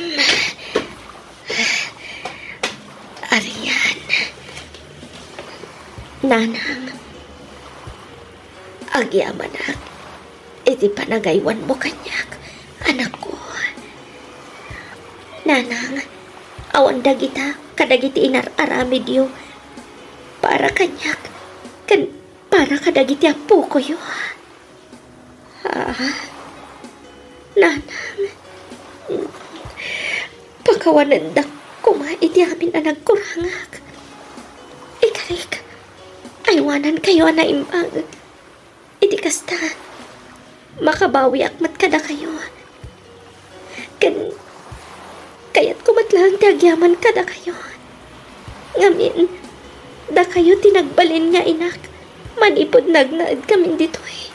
Arian. Nanang. Agyamanak iti panagaywanmo kaniak, anakko. Nanang, awan dagita kadagiti inar-aramidyo para kaniak ken para kadagiti appokoyo. Ah, Nanang, pakawanendak koma iti amin a nagkurangak. Ikarik, aywanankayo a naimbag. Iti kasta, makabawiak met kadakayo. Ken kayatko met laeng ti agyaman kadakayo. Ngamin, dakayo ti nagbalin nga inak manipud nagnaedkamin ditoy.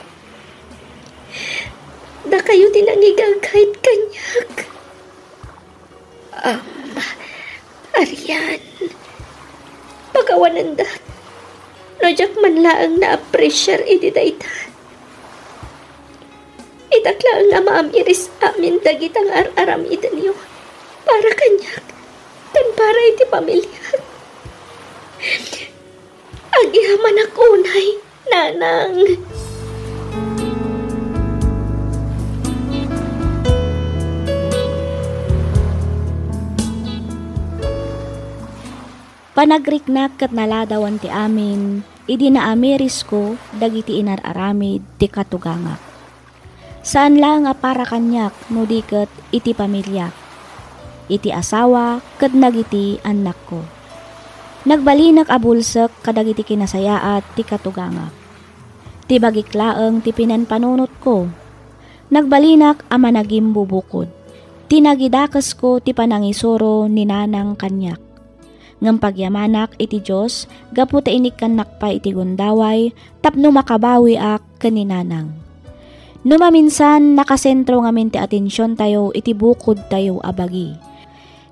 Dakayo ti nangigagayat kaniak. Am, Arian, pakawanendak no diak man laeng na-appreciar iti dayta. Itak laeng a maamiris amin dagita nga ar-aramidenyo para kaniak ken para iti pamiliak. Agyamanak unay, Nanang. Panagriknak ket naladawan ti amin idi naamirisko dagiti inar-aramid ti katugangak. Saan laeng a para kaniak no di ket iti pamiliak, iti asawa ket dagiti annakko. Nagbalinak a bulsek kadagiti kinasayaat ti katugangak. Ti bagik laeng ti pinanpanunotko. Nagbalinak a managimbubukod. Ti nagidakesko ti panangisuro ni Nanang kaniak. Ngem pagyamanak iti Dios gapu ta inikkannak pay iti gundaway tapno makabawiak ken ni Nanang. No maminsan, nakasentro ngamin ti atensiontayo iti bukodtayo a bagi.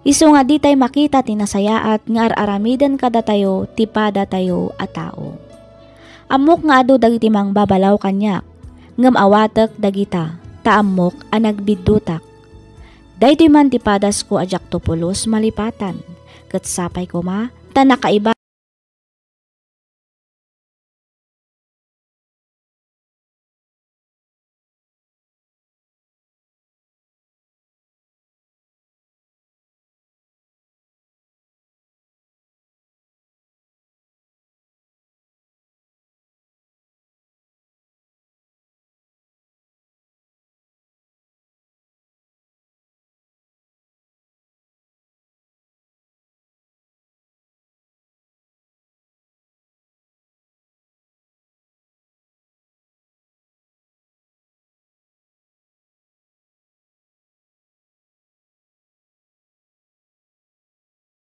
Isu nga ditay makita ti nasayaat nga ar-aramiden kadatayo ti padatayo a tao. Ammok nga adu dagiti mangbabalaw kaniak, ngem awatek dagita, ta ammok a nagbiddutak. Daytoy man ti padasko a diakto pulos malipatan, ket sapay koma ta nakaiba